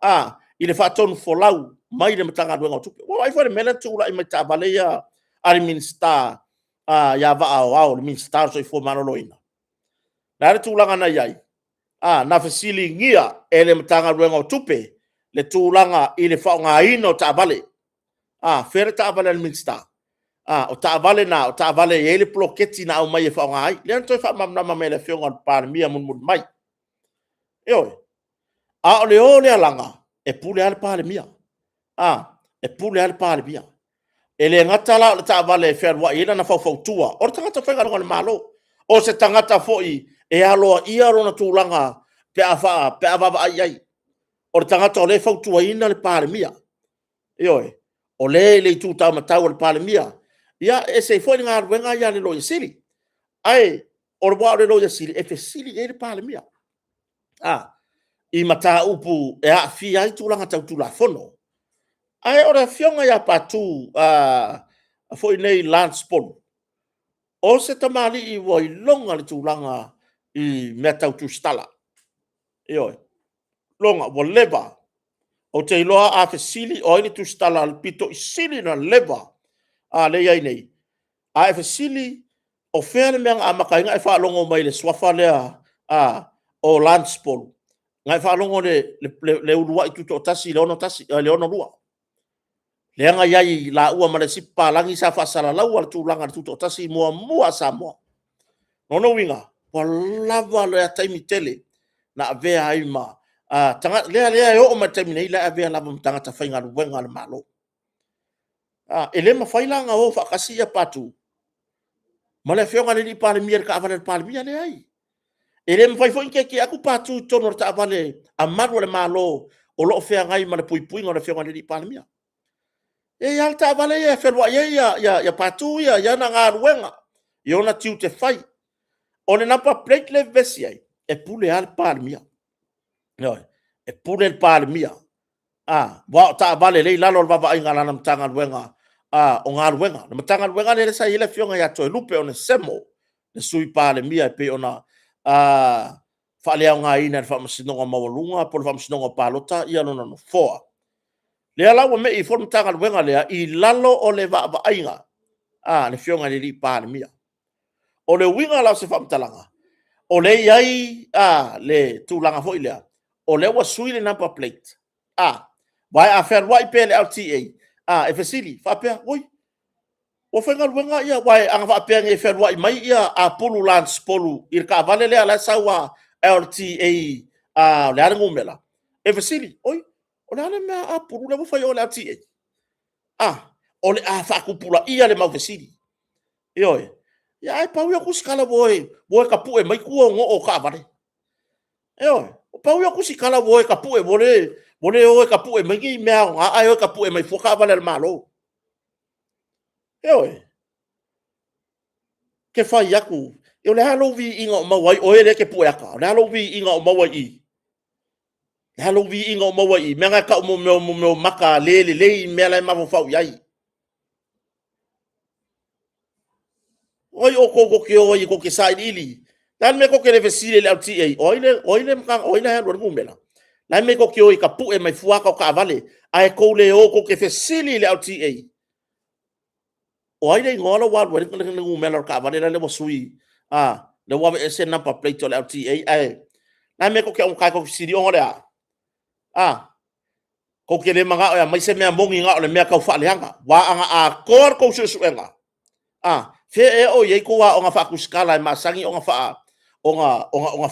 i le faatonufolau mai le Matagaluega o Tupe. Ua vaai foi i le mea lea na tulai mai i taavale ia a le Minisita ia Vaa Aoao, le Minisita o le Soifua Maloloina? O le a le tulaga na i ai? Na fesiligia e le Matagaluega o Tupe le tulaga i le faaaogaina o taavale. Fea le taavale a le Minisita? O taavale na, o taavale e i ai le poloketi na aumai e faaaoga ai. Lea na toe faamalamalama mai e le Afioga i le Palemia mulimuli mai. Ioe. A o le o lea laga, e pule lava le Palemia. E pule lava le Palemia. E le gata la o le taavale e fealuai ai lana faufautua, o le tagata faigaluega a le Malo, o se tagata foi e aloaia lona tulaga pe a vaavaai i ai. O le tagata o lea e fautuaina le Palemia. Ioe. O lea e i le itu taumatau a le Palemia. Ia, e ese ai foi le galuega ia a le Loia Sili. Ae aua o le Loia Sili, e fesili i ai le Palemia i mataupu e aafia ai tulaga tau Tulafono. Ae o le Afioga ia Patu foi nei Lance Polu, o se tamalii ua iloga le tulaga i mea tau tusitala. Ioe, iloga ua leva. Ou te iloa a fesili o ai le tusitala aupito sili ona leva lea e i ai nei, a e fesili o fea le mea na amata ai ona e faalogo mai i le suafa lea o Lance Polu, na e faalogo i le uluai tutoatasi i le 1962, lea na i ai laua ma le isi papalagi sa faasalalaua le tulaga o le tutoatasi muamua a Samoa. O lona uiga, ua lava lea taimi tele na avea ai ma tagata, lea e oo mai i le taimi nei, o la e avea lava ma tagata faigaluega a le Malo. E le mafai la ona o faatasi Patu ma le Afioga i le Palemia i le taavale a le Palemia, e leai. E le mafai foi ona tietie atu Patu i totonu o le taavale a malu o le Malo o lo o feagai ma le puipuiga o le Afioga i le Palemia. E i ai lava le taavale ia e fealuai ai Patu ia i ana galuega, i ona tiute fai. O le number plate lea e vevesi ai, e pule lava le Palemia. Ioe, e pule le Palemia, aua o taavale lea e i lalo o le vaavaaiga a lana Matagaluega o Galuega. Le Matagaluega lea sa i ai le Afioga ia Toelupe Onesemo, le Sui Palemia e pei ona faaleaogaina e le Faamasinoga Maualuga po o le Faamasinoga o Palota lona nofoa. Lea la ua mei ai foi le Matagaluega lea i lalo o le vaavaaiga a le Afioga i le Palemia. O le uiga la o se faamatalaga, o lea e i ai le tulaga foi lea, o lea ua sui le number plate, aua a fealuai pea i le LTA, e fesili faapea, oi, ua faigaluega ia, aua ana faapea nei e fealuai mai Apulu Lance Polu i le taavale lea la e sau a LTA, o le a le numera? E fesili, oi, o le a le mea Apulu lea ua fai ai oe o le LTA? O le a faatupulaia le mau fesili. Ioe. Ia ae pau ia o tusitala ua o e tapue mai tua o noo o taavale. Ioe. Pau ia o tusitala ua o e tapue, ua le o e tapue mai ni mea aoga, ae o e tapue mai fua taavale a le Malo. Ioe. Ke fai atu, o le a lou viiga o maua ai oe lea e te pue ata? O le a lou viiga o maua i i? O le a lou viiga o maua i i? Mea na e tau mo mea o maka le lelei mea la e mafaufau i ai. O ai outou tou te o ai tou te sailiili? O le a le mea tou te le fesili ai i le LTA, o ai le la e alu ai le numera? O le a le mea tou te o ai e tapue mai fua ata o taavale, ae tou le o tou te fesili i le LTA, o ai le igoa la ua alu ai le numera o le taavale lea ua sui, lea ua aveese le number plate o le LTA ae… O le Na mea tou te augata ai tou te fesili ona o le a? A, tou te le manao e aumai se mea moni na o le mea tau faaleaga. Aua ana atoa le tou suesuega, a, fea ea o i ai tou aoga faatusitala e masani ona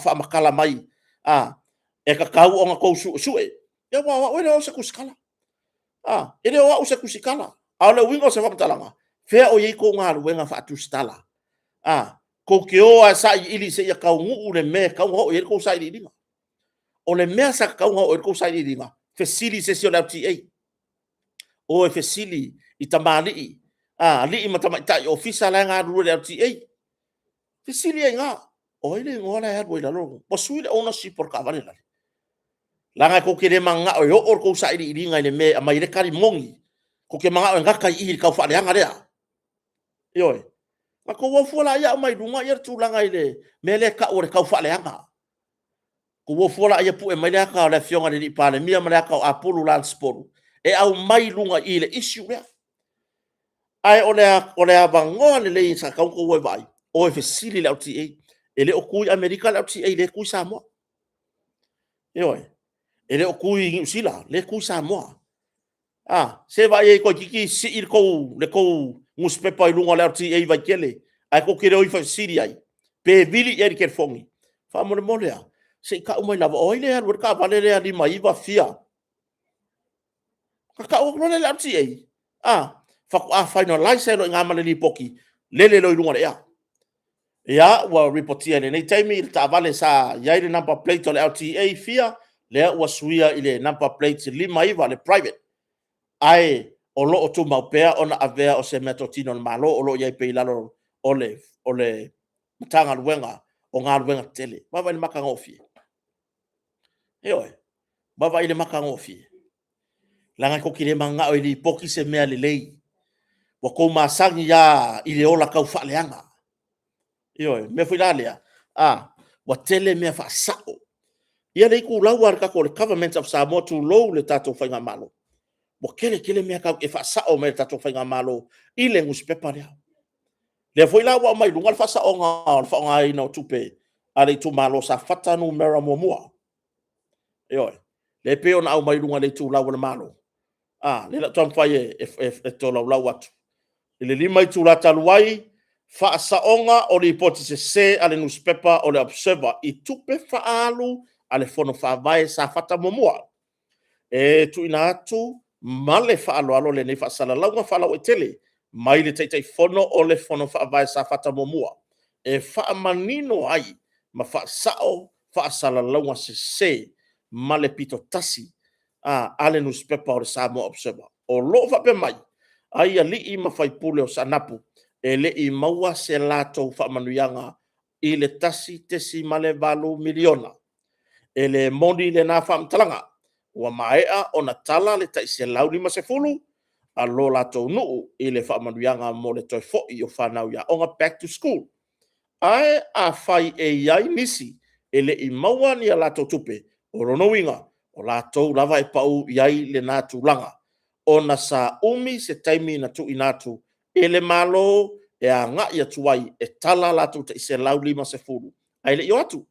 faamatala mai, a, e tatau ona outou suesue. Ia aua o au e le o se tusitala. A, e le o au o se tusitala. A o le uiga o se faamatalaga, fea o i ai tou galuega faatusitala? A, tou te o lava e sailiili seia taunuu le mea e tatau ona oo i ai le tou sailiiliga. O le mea sa tatau ona oo i ai le tou sailiiliga, fesili i se isi o le LTA, o e fesili i tamalii, alii ma tamaitai Ofisa la e galulue i le LTA. Fesili ai i ina, o ai le igoa la e alu ai i lalo? Ua sui le ownership o le taavale lale? Leaga tou te le mananao e oo le tou sailiiliga i le mea e aumai ai le tali moni, tou te mananao e gata i i i le tau faaleaga lea. Ioe. Ona outou o fua lea aumai i luga le tulaga i le mea lea e tau o le taufaaleaga. Outou o fua lea pue mai le ata o le Afioga i le Palemia ma le ata o Apulu Lance Polu e aumai i luga i i le issue lea. Ae o le avanoa lelei sa tatau ona outou o e vaai, o e fesili i le LTA. E le o tu i Amerika le LTA o lea e tu i Samoa. Ioe. E le o tu i Niu Sila, o lea e tu i Samoa. A, se vaai i ai toeitiiti sii le tou nusipepa i luga o le LTA i Vaitele ae tou te le o ifo e fesili i ai, pe vili i ai i le telefoni. Faamolemole lava, se i tau mai lava, o ai lea e alu ai le taavale lea 59 fia? Ona tau atu loa lea e le LTA, a, faatoa finalize ai loa i ina ma le lipoti, lele loa i luga o le ea. Ia, ua lipotia i lenei taimi le taavale sa i ai le number plate o le LTA fia, lea ua suia i le number plate 59 le private, ae o lo o tumau pea ona avea o se meatotino a le Malo o lo o i ai pea i lalo o le Matagaluega o Galuega Tetele. Vaavaai i le matagofie. Ioe, vaavaai i le matagofie. Leaga tou te le mananao e lipoti se mea lelei, ua outou masani lava i le ola taufaaleaga. Ioe, o le mea foi la lea, ua tele mea faasao. Ia le itulau lava o le tatou Government of Samoa tulou le tatou Faigamalo, ua tele tele mea e faasao mai e le tatou Faigamalo i le nusipepa lea. O lea foi la ua aumai i luga le faasaoga o le faaaogaina o tupe a le itumalo o Safata 1. Ioe, lea e pei ona aumai i luga o le itulau a le Malo, a, lea o le a ou taumafai e tolaulau atu. I le 5 itula talu ai, faasaoga o lipoti sese a le nusipepa o le Observer i tupe faaalu a le Fono Faavae Safata 1. E tuuina atu ma le faaaloalo lenei faasalalauga faalauaitele mai le Taitaifono o le Fono Faavae Safata 1 e faamanino ai ma faasao faasalalauga sese ma le pito tasi a le nusipepa o le Samoa Observer. O lo o faapea mai ai alii ma faipule o Saanapu, e le i maua se latou faamanuiaga i le $1.8 miliona. E le moni lena faamatalaga, ua maea ona tala le tai $150 a lo latou nuu i le faamanuiaga mo le toe foi o fanau i aoga, back to school. Ae afai e i ai nisi e le i maua ni a latou tupe, o lona uiga, o latou lava e pau i ai lena tulaga, ona sa umi se taimi na tuuina atu e le Malo e agai atu ai e tala a latou tai $150 ae le i o atu.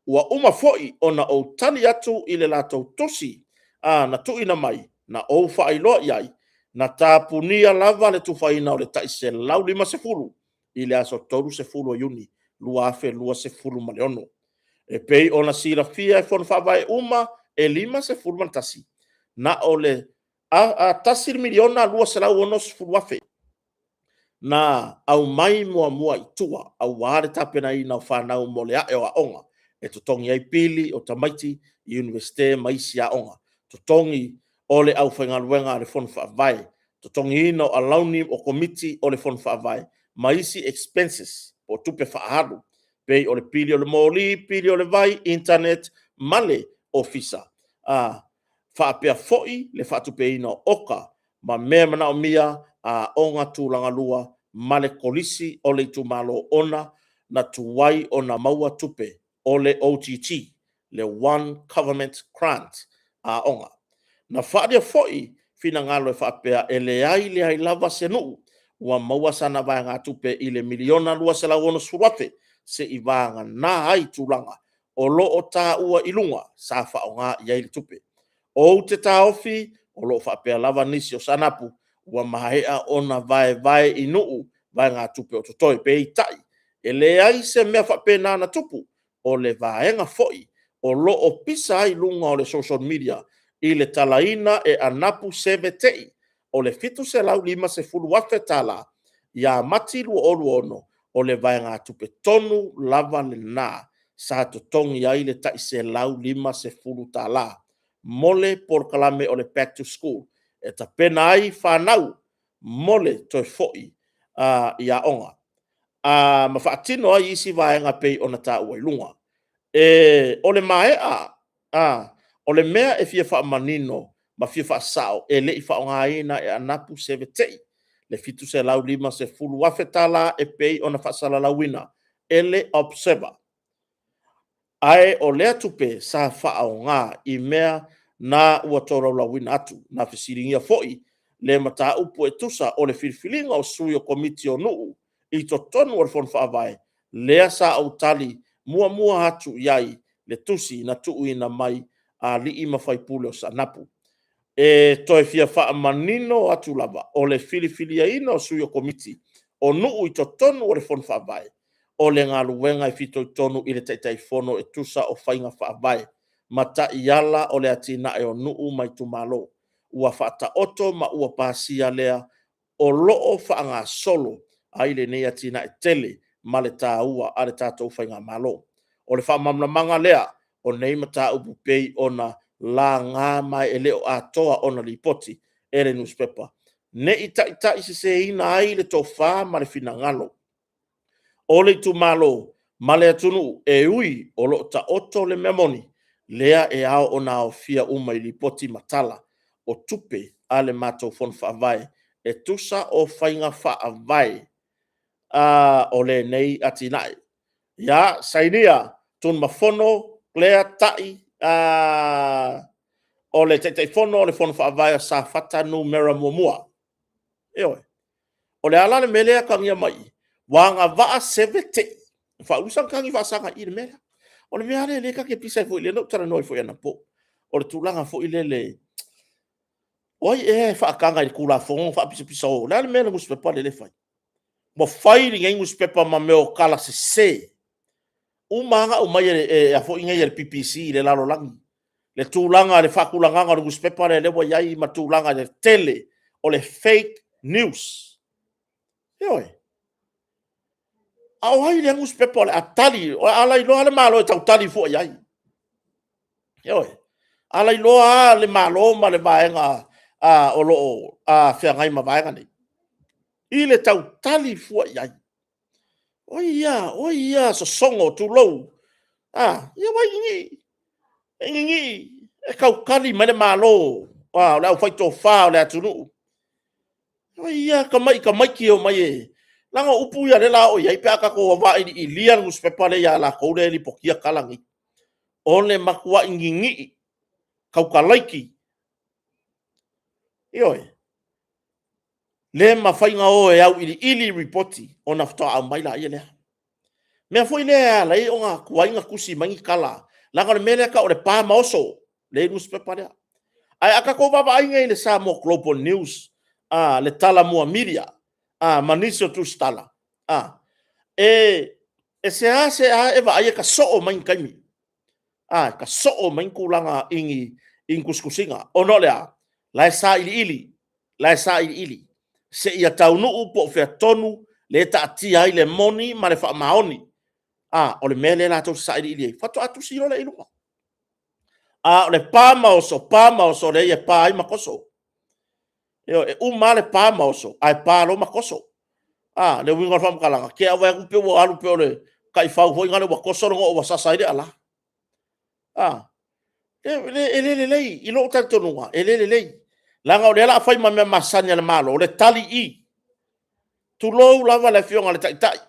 Ua uma foi ona ou tali atu i le latou tusi na tuuina mai, na ou faailoa i ai, na tapunia lava le tufaina o le tai $150 i le aso 30 o Iuni 2026. E pei ona silafia e Fono Faavae uma e 51, na o le $1,260,000 na aumai muamua i tua aua le tapenaina o fanau mo le ae o aoga, e totogi ai pili o tamaiti i Iunivesite ma isi aoga, totogi o le aufaigaluega a le Fono Faavae, totogiina o alauni o Komiti o le Fono Faavae ma isi expenses po o tupe faaalu, pei o le pili o le moli, pili o le vai, internet ma le ofisa, faapea foi le faatupeina o oka ma mea manaomia a aoga tulagalua ma le Kolisi o le itumalo ona na tuai ona maua tupe o le OGG, le One Government Grant a aoga. Na faaalia foi finagalo e faapea, e leai leai lava se nuu ua maua sana vaegatupe i le $1,260,000 seivagana ai tulaga o lo o taua i luga sa faaaoga i ai le tupe. Ou te taofi o lo o faapea lava nisi o Saanapu ua maea ona vaevae i nuu vaegatupe o totoe. Peitai, e leai se mea faapena na tupu. O le vaega foi o lo o pisa ai luga o le social media i le talaina e Anapu Seve Te'i o le $750,000 ia Mati 2026, o le vaegatupe tonu lava lena sa totogi ai le tai $150 mo le polokalame o le Back to School e tapena ai fanau mo le toe foi i aoga, ma faatino ai isi vaega e pei ona taua i luga. O le maea, o le mea e fia faamanino ma fia faasao, e le i faaaogaina e Anapu Seve Te'i le $750,000 e pei ona faasalalauina e le Observer. Ae o lea tupe sa faaaoga i mea na ua tolaulauina atu. Na fesiligia foi le mataupu e tusa o le filifiliga o sui o Komiti o nuu i totonu o le Fono Faavae, lea sa ou tali muamua atu i ai i le tusi na tuuina mai a alii ma faipule o Saanapu. E toe fia faamanino atu lava, o le filifiliaina o sui o Komiti o nuu i totonu o le Fono Faavae, o le galuega e fitoitonu i le Taitaifono e tusa o faiga faavae ma taiala o le atinae o nuu ma itumalo. Ua faataoto ma ua pasia lea o lo o faagasolo ai lenei atinae tele ma le taua a le tatou Faigamalo. O le faamalamalamaga lea o nei mataupu e pei ona laga ma e le o atoa ona lipoti e le nusipepa, ne i taitaiseseina ai le tofa ma le finagalo o le itumalo ma le atunuu, e ui o lo o taoto le mea moni, lea e ao ona aofia uma i lipoti ma tala o tupe a le matou Fono Faavae e tusa o faiga faavae o lenei atinae. Ia sainia Tunumafono Claire Tai, o le Taitaifono o le Fono Faavae o Safata 1. Ioe. O le a la le mea lea e atagia mai i i? Ua agavaa Seve Te'i, faausa ona tagi faasaga i i le mea lea. O le mea lava lea ta te pisa ai foi, lea na ou talanoa ai foi anapo, o le tulaga foi lele, o ai ea e faataga i le Tulafono ona faapisapisao? O le a le mea le nusipepa lea e fai? Ua fai lenei nusipepa ma mea o tala sese, uma lava ona aumai e le PPC i le lalolagi le tulaga i le faatulagaga o le nusipepa lea ua i ai ma tulaga i le tele o le fake news. Ioe. A o ai lea nusipepa o le a tali, o le a lailoa lava le Malo e tau tali fua i ai. Ioe. A lailoa lava le Malo ma le vaega o lo o feagai ma vaega nei i le tau tali fua i ai. O ai ia sosogo tulou, a, ia ua i ninii, e tau tali mai le Malo o le aufaitofa o le atunuu. O ai ia tamai tamaiti e omai e. Leaga o upu ia o lea o le a oo i ai pe a tatou vailiilia le nusipepa lea ia latou lea e lipotia tala nei. O le matuai ninii, tautalaiti, ioe, le mafai ona o e auiliili lipoti ona faatoa aumai lea. O le mea foi lea e ala ai ona tuai ona tusi mai ni tala, leaga o le mea lea e tau o le pa ma oso lea e i le nusipepa lea. Ae a tatou vaavaai nei i le Samoa Global News, le Talomua Media ma nisi o tusitala, e seasea e vaai e tasoo mai ni taimi, e tasoo mai ni tulaga i ni tusitusiga. Ona o le a? O la e sailiili, la e sailiili seia taunuu po o fea tonu lea e taatia ai le moni ma le faamaoni. O le mea lea latou te sailiili ai, faatoa tusi loa lea i luga. A o le pa ma oso, pa ma oso, leai e pa ai ma toso. Ioe, e uma lava le pa ma oso, ae pa loa ma toso. O le uiga o le faamatalaga, te i lava ua vaai atu pei ua alu pei o le taifau foi lea ua toso le noo ua sasa ai le ala. E le lelei, i lou talitonuga, e le lelei, leaga o lea o le a fai ma mea masani a le Malo le tali i i. Tulou lava le Afioga i le Taitai,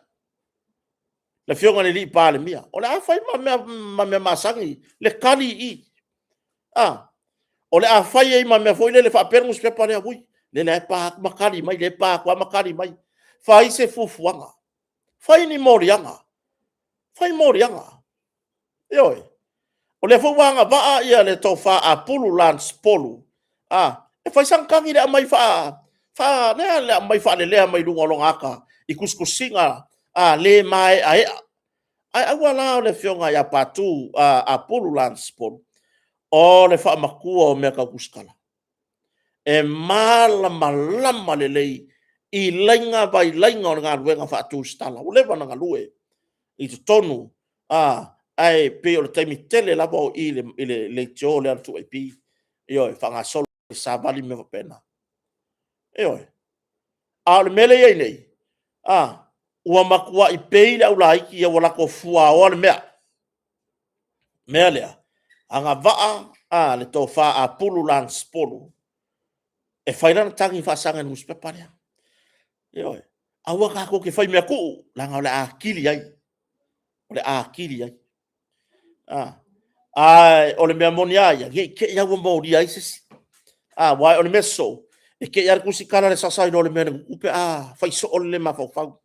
le Afioga i le Palemia, o le a fai ma mea masani le tali i i. O le a fai ai ma mea foi lele faapea le nusipepa lea, ui, lele lava e pa atu ma tali mai, lea e pa atu lava ma tali mai. Fai se fuafuaga, fai ni moliaga, fai moliaga. Ioe. O lea foi ua agavaa ia le tofa Apulu Lance Polu, a, e fai sana tagi i le aumai faa, faa, lea, le aumai faalelea mai luga o lona ata i tusitusiga a, le maeaea. Ae aua la o le afioga ia Patu Apulu Lance Polu, o le faamatua o mea tau tusitala. E malamalama lelei i laina vailaina o le galuega faatusitala, ua leva ona galue i totonu, ae pei o le taimi tele lava o i i le leitio lea a le 2AP, ioe, faagasolo le savali ma mea faapena. Ioe. A o le mea lea e i ai nei, ua matuai pei le aulaiti ua latou fuaoa le mea. O le mea lea, agavaa le tofa Apulu Lance Polu e fai lana tagi e faasaga i le nusipepa lea. Ioe. Aua tatou te fai mea tuu, leaga o le a atili ai. O le a atili ai. A o le mea moni lava ia, ne i te i lava ua molia ai se isi. Aua o le mea sosoo, e te i lava le tusitala i le sasa ai loa o le mea na tupu pe a fai soo le le mafaufau.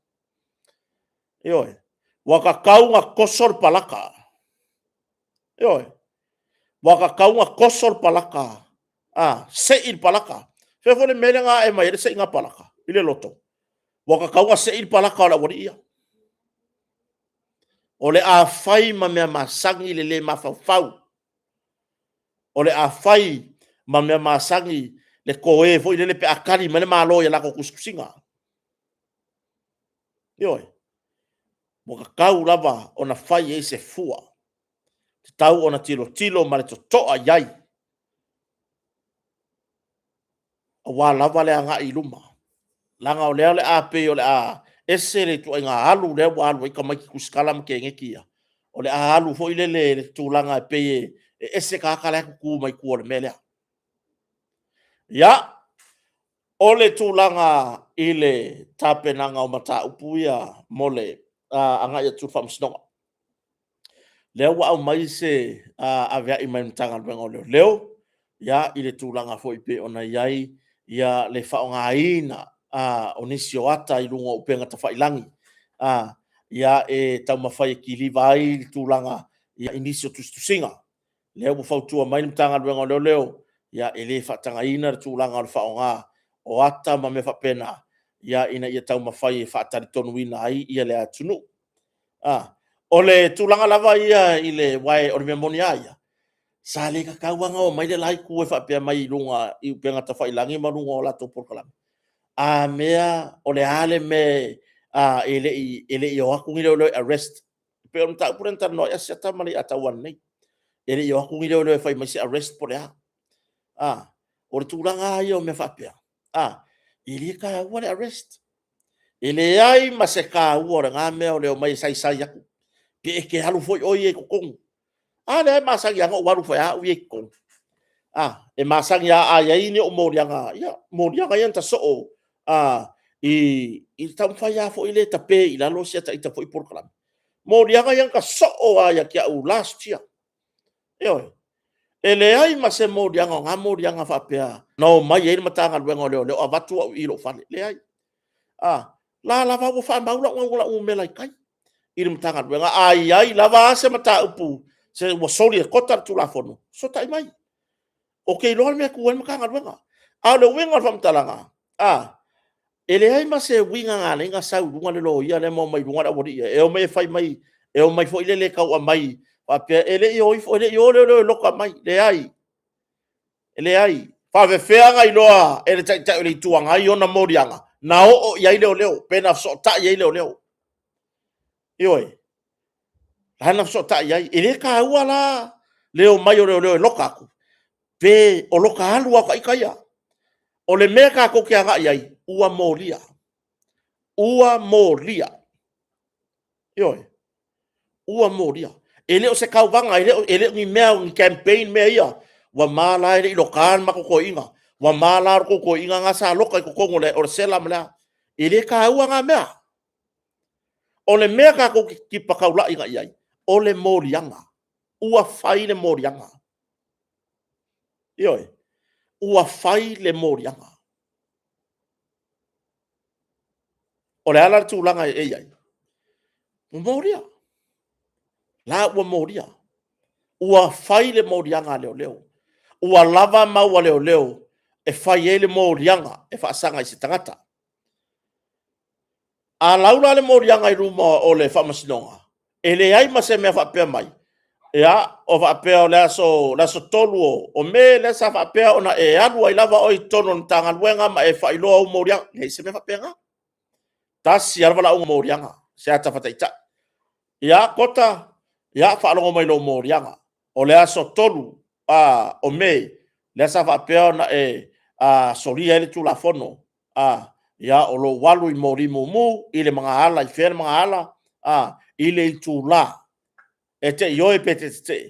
Ioe. Ua tatau ona toso le palaka. Ioe. Ua tatau ona toso le palaka, a, sei le palaka. O fea foi le mea lea na ae mai ai le seiga palaka? I le loto. Ua tatau ona sei le palaka o le aualii ia. O le a fai ma mea masani le le mafaufau. O le a fai ma mea masani le toe foi lele pe a tali mai le Malo i a latou tusitusiga. Ioe. Ua tatau lava ona fai i ai se fua, tatau ona tilotilo ma le totoa i ai, aua lava le agai i luma, leaga o lea o le a pei o le a ese le ituaiga alu lea ua alu ai tamaiti tusitala ma tegeneti ia, o le a alu foi lele i le tulaga e pei e ese tagata la e tutu mai tua o le mea lea. Ia, o le tulaga i le tapenaga o mataupu ia mo le agai atu i le Faamasinoga, lea ua aumai se aveai mai le Matagaluega o Leoleo i le tulaga foi pei ona i ai le faaaogaina o nisi o ata i luga o upega tafailagi e taumafai e kiliva ai le tulaga i nisi o tusitusiga. Lea ua fautua mai le Matagaluega o Leoleo, e le faatagaina le tulaga o le faaaoga o ata ma mea faapena, ina ia taumafai e faatalitonuina ai le atunuu. O le tulaga lava ia aua o le mea moni lava ia, sa le tatau lava ona omai le la itu e faapea mai i luga i upega tafailagi ma luga o latou polokalame, a mea o le a le mea e le i o atu ni leoleo e arrest. E pei o le mataupu lea na talanoa ai Asiata ma Leiataua ananei, e le i o atu ni leoleo e fai mai se arrest po o le a. O le tulaga lava ia o mea faapea, e le taua le arrest. E leai ma se taua o lena mea o le omai e saisai atu, pe e te alu foi oe ia i totonu. A lea e masani lava ona ou alu foi lava au ia i totonu. E masani lava a i ai ni ou moliaga, ia moliaga ia na ta soo i le taumafai lava foi lea e tape i lalo si ata ita foi polokalame. Moliaga ia na sosoo lava ia te au last year. Ioe. E leai ma se moliaga o na moliaga faapea na omai ai le Matagaluega o Leoleo avatu au i i lou fale. Leai. O la lava ua faamau lau numera i tai i le Matagaluega. A i ai lava se mataupu ua soli e tota le Tulafono, fesootai mai. Ou te iloa le mea e tu ai le Matagaluega. A o le uiga o le faamatalaga, e leai ma se uiga na ala ai ona sau i luga le loia lea ma omai i luga le aualii ia, e omai e fai mai, e omai foi lele e tau aumai faapea e le i o ifo, e le i o leoleo e loka mai. Leai, e leai. E faapefea ona iloa e le Taitai o le Itu Agai ona moliaga na oo i ai leoleo, pe na fesootai i ai leoleo? Ioe. Na ala ona fesootai i ai. E le taua la le omai o leoleo e loka atu, pe o loka alu lava o ita ia. O le mea tatou te agai i ai, ua molia, ua molia. Ioe, ua molia. E le o se tauvaga, e le o ni mea o ni campaign mea ia. Ua ma la e le i lokaina le matou toeaina, ua ma la le tou toeaina lena sa loka i totonu o le sela ma le a. E le taua na mea. O le mea tatou te tepa taulai agai i ai, o le moliaga. Ua fai le moliaga. Ioe, ua fai le moliaga. O le a la le tulaga e i ai? Ua molia. La ua molia. Ua fai le moliaga a leoleo. Ua lava mau a leoleo e fai ai le moliaga e faasaga i se tagata. A lau la le moliaga i luma o le faamasinoga, e leai ma se mea faapea mai, ia, o faapea o le aso 3 o Me lea sa faapea ona e alu ai lava oe i totonu o le Matagaluega ma e faailoa ou moliaga. E leai se mea faapena. Tasi lava le valaauga moliaga, se ata faataitai. Ia, Kota, ia faalogo mai i lou moliaga. O le aso 3 o Me, lea sa faapea ona e solia ai le Tulafono, ia, o lou alu i moli mumu i le magaala, i fea le magaala? I le itula e te ioe pe e te tetee.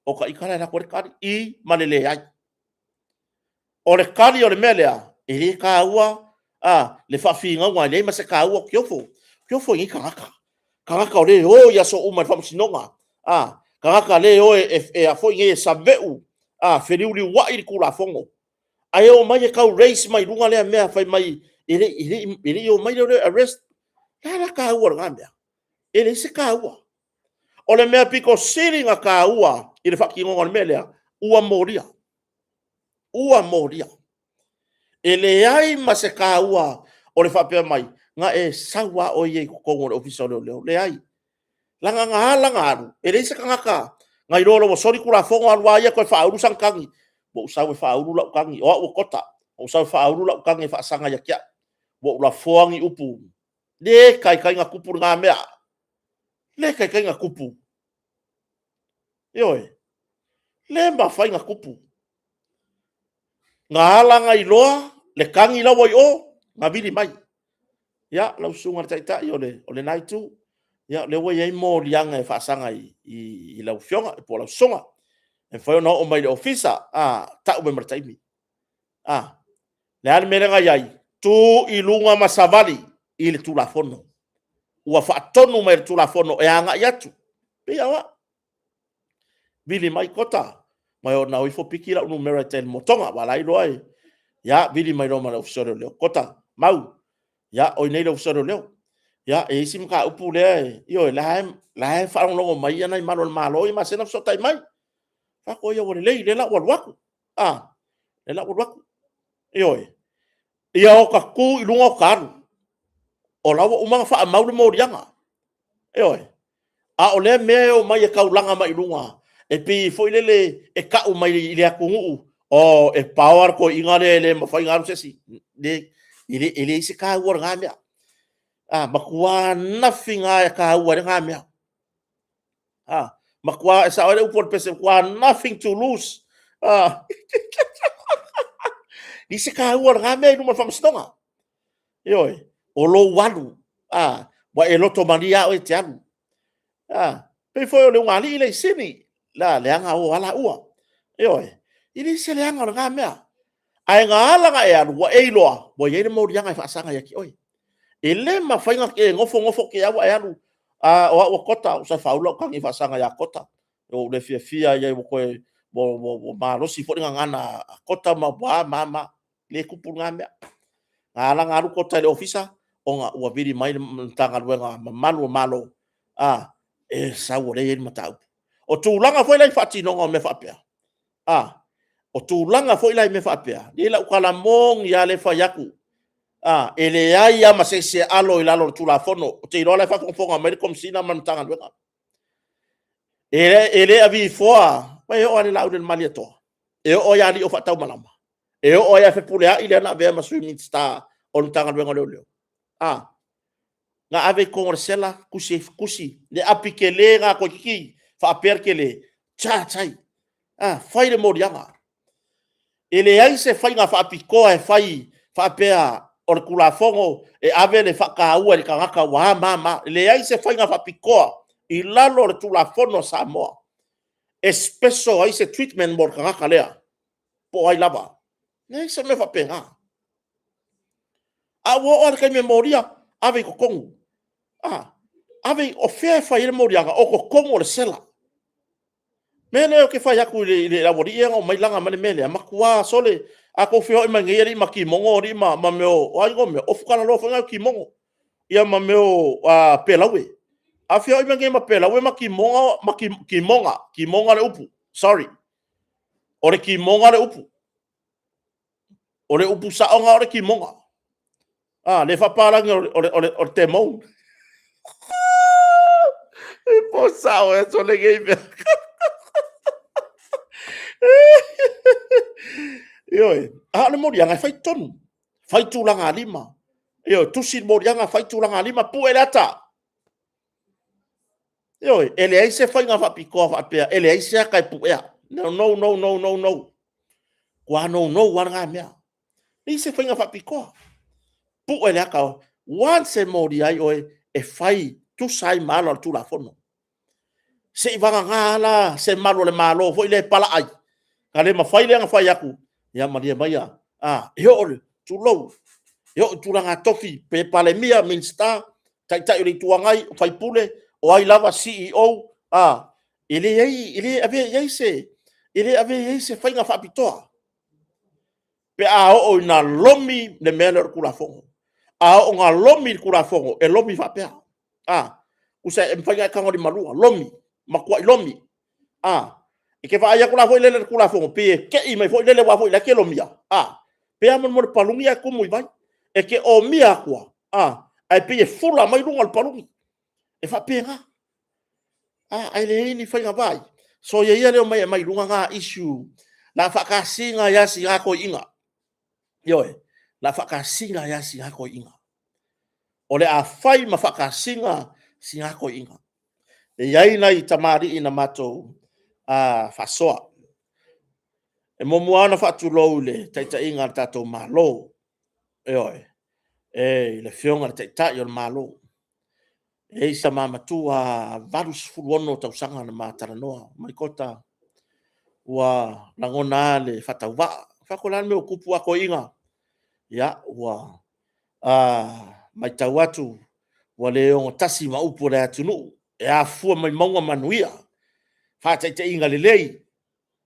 O ta ita la e alu atu ai le tali, i ma le leai. O le tali o le mea lea, e le taua le faafinauga, e leai ma se taua, ou te ofo, ou te ofo i nei tagata, tagata o lea e o i aso uma i le faamasinoga, tagata o lea e o e saveu, feliuliuai le Tulafono, ae omai e tau raise mai luga lea mea fai mai e le i omai leoleo e arrest. O le a la le taua o lena mea? E leai se taua. O le mea aupito sili ona taua i le faatinoga o le mea lea, ua molia, ua molia. E leai ma se taua o le faapea mai, na e sau lava oe ia i totonu o le Ofisa o Leoleo. Leai, leaga na ala ona alu, e leai se tagata na iloa loa ua soli le Tulafono alu lava ia toe faaulu sana tagi. Ua ou sau e faaulu lau tagi, o au o Kota, ua ou sau e faaulu lau tagi e faasaga ia te au, ua ou lafoa ni upu. E le taitai ona tupu lena mea, le taitai ona tupu. Ioe, le mafai ona tupu. Na ala ona iloa le tagi la ua i o, na vili mai. Ia, lau susuga i le Taitai o lena Itu, ia o lea ua i ai moliaga e faasaga i lau Afioga po o lau susuga. E mafai ona oo mai i le Ofisa, tau mai ma le taimi. O le a le mea lea na i ai? Tu i luga ma savali i le Tulafono. Ua faatonu mai e le Tulafono e agai atu. E pei lava o au, vili mai Kota, na o ifo piki lau numera i tai i le motoga, aua o la e iloa e… Ia vili mai loa ma le Ofisa o Leoleo, Kota, Mau, ia oi nei i le Ofisa o Leoleo. Ia e i ai si mataupu lea, ioe, o la e faalogologo mai nai malu o le Malo ia masani ona fesootai mai. Ou fai atu, ua lelei o lea la ua alu atu, o lea la ua alu atu. Ioe, ia ota tu i luga ota alu, o la ua uma ona faamau le moliaga. Ioe, a o lea mea e omai e taulaga mai i luga, e pei foi lele e tau mai i le atunuu, o, e paoa le toeaina lea e le mafai ona alu se isi. E leai se taua o lena mea. E matua nothing lava e taua ai lena mea. E sao ai le upu a le pese, matua nothing to lose. E leai se taua o lena mea i luma o le faamasinoga. Ioe, o lou alu, ua e loto malie lava oe e te alu. E pei foi o le ulugalii lea i Sini, leaga o lava laua. Ioe, e leai se leaga o lena mea. Ae na ala ona e alu, ua e iloa ua i ai le moliaga e faasaga ia te oe. E le mafai ona e nofo nofo te i lava ua e alu, o au o Kota, ua ou sau e faaulu lau tagi e faasaga ia Kota. Ua ou le fiafia ai ua malosi foi le gagana a Kota ma a ma a. E le tupu lena mea. Na ala ona alu Kota i le Ofisa, ona ua vili mai le Matagaluega mamalu a le Malo e sau o lea e i ai le mataupu. O tulaga foi la i le faatinoga o mea faapea, o tulaga foi la i mea faapea, i lau tala moni lava lea e fai atu, e leai lava ma se isi e alo i lalo o le Tulafono. Ou te iloa o la e faafogafoga mai le Komesina ma le Matagaluega. E le avifoa, e oo lava i le Laaulialemalietoa, e oo lava i alii o faataumalama, e oo lava ia Fepuleai lea na avea ma Sui Minisita o le Matagaluega o Leoleo, na ave i totonu o le sela tusi le api tele lena toeitiiti faapea le tele, charge ai, fai le moliaga. E leai se faiga faapitoa e fai faapea o le Tulafono e ave le faataua i le tagata ua a ma a ma a. E leai se faiga faapitoa i lalo o le Tulafono a Samoa e special ai se treatment mo le tagata lea, po o ai lava. E leai se mea faapena. A ua oo lava i le taimi e molia, ave i totonu. O fea e fai ai le moliaga? O totonu o le sela. O le mea lea ou te fai atu i le aualii ia na omai laga mai le mea lea, matua sole, a outou feoai mai nei alii ma kimono alii ma mea o, o a igoa o mea? Ofu kalaloa foi na e o kimono, ia ma mea o pelaue. A fia oi me ma pela ue ma kimoga ma kimoga, kimoga le upu. Sorry. O le kimoga le upu. O le upu saoga o le kimoga. A, le faapalagi o le temou. E po sao e so le gei mea. Ioe, a o le moliaga e fai tonu. Fai tulaga lima. Ioe, tusi le moliaga, fai tulaga lima, pue le ata. Ioe, e leai se faiga faapitoa faapea, e leai se ata e puea. No, no, no, no, no, no. Ua no, no, ua lena mea. Leai se faiga faapitoa. Pue le ata, once e molia ai oe, e fai tusa ai ma ala o le Tulafono. Se i vagana la se malu o le Malo foi lea e palaai, na le mafai lea ona fai atu, ia malie maia, a, e oo, tulou, e oo i tulaga tofi, pe Palemia, Minisita, Taitai o le Itu Agai, o faipule, o ai lava, CEO, a, e leai, e le avea i ai se, e le avea i ai se faiga faapitoa. Pe a oo ina lomi le mea lea o le Tulafono. A oo ina lomi le Tulafono, e lomi faapea. A, tusa e mafai ona e tago limalua, lomi, matuai lomi. A, e te vaai atu la foi lele i le Tulafono, pei e te i mai foi lele aua foi la e te lomia. A, pe a mo le paluni ae tumu i vai. E te omia atua, a, ae pei e fula mai luga o le paluni. E faapena. A, ae leai ni faiga vai. Soia ia le omai e aumai i luga na issue, la faakasina ai lava sina toeaiina. Ioe, la faakasina ai lava sina toeaiina. O le a fai ma faakasina sina toeaiina. E i ai nai tamalii na matou faasoa. E muamua lava ona faatulou i le taitaiga a le tatou Malo, ioe, i le Afioga i le Taitai o le Malo. E i ai si tama matua 86 tausaga na ma talanoa, mai Kota, ua lagona lava le faatauvaa. Ou fai atu, o le a le mea ua tupu toeaina? Ia, ua matau atu ua le ogatasi ma upu a le atunuu, e afua mai mauga manuia, faataitaiga lelei,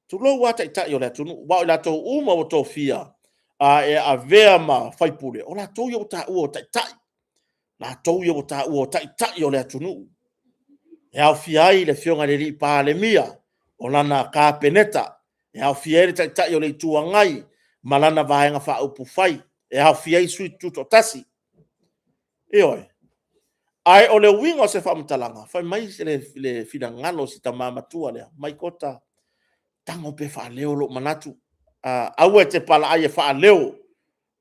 tulou lava Taitai o le atunuu, aua o i latou uma ua tofia e avea ma faipule, o latou ia ua taua o taitai, latou ia ua taua o taitai o le atunuu. E aofia ai le Afioga i le Palemia, o lana Kapeneta, e aofia ai le Taitai o le Itu Agai ma lana Vaega Faaupufai, e aofia ai sui tutoatasi. Ioe. Ae o le uiga o se faamatalaga, fai mai le finagalo o si tama matua lea, mai Kota, tago pea faaleo lou manatu, aua e te palaai e faaleo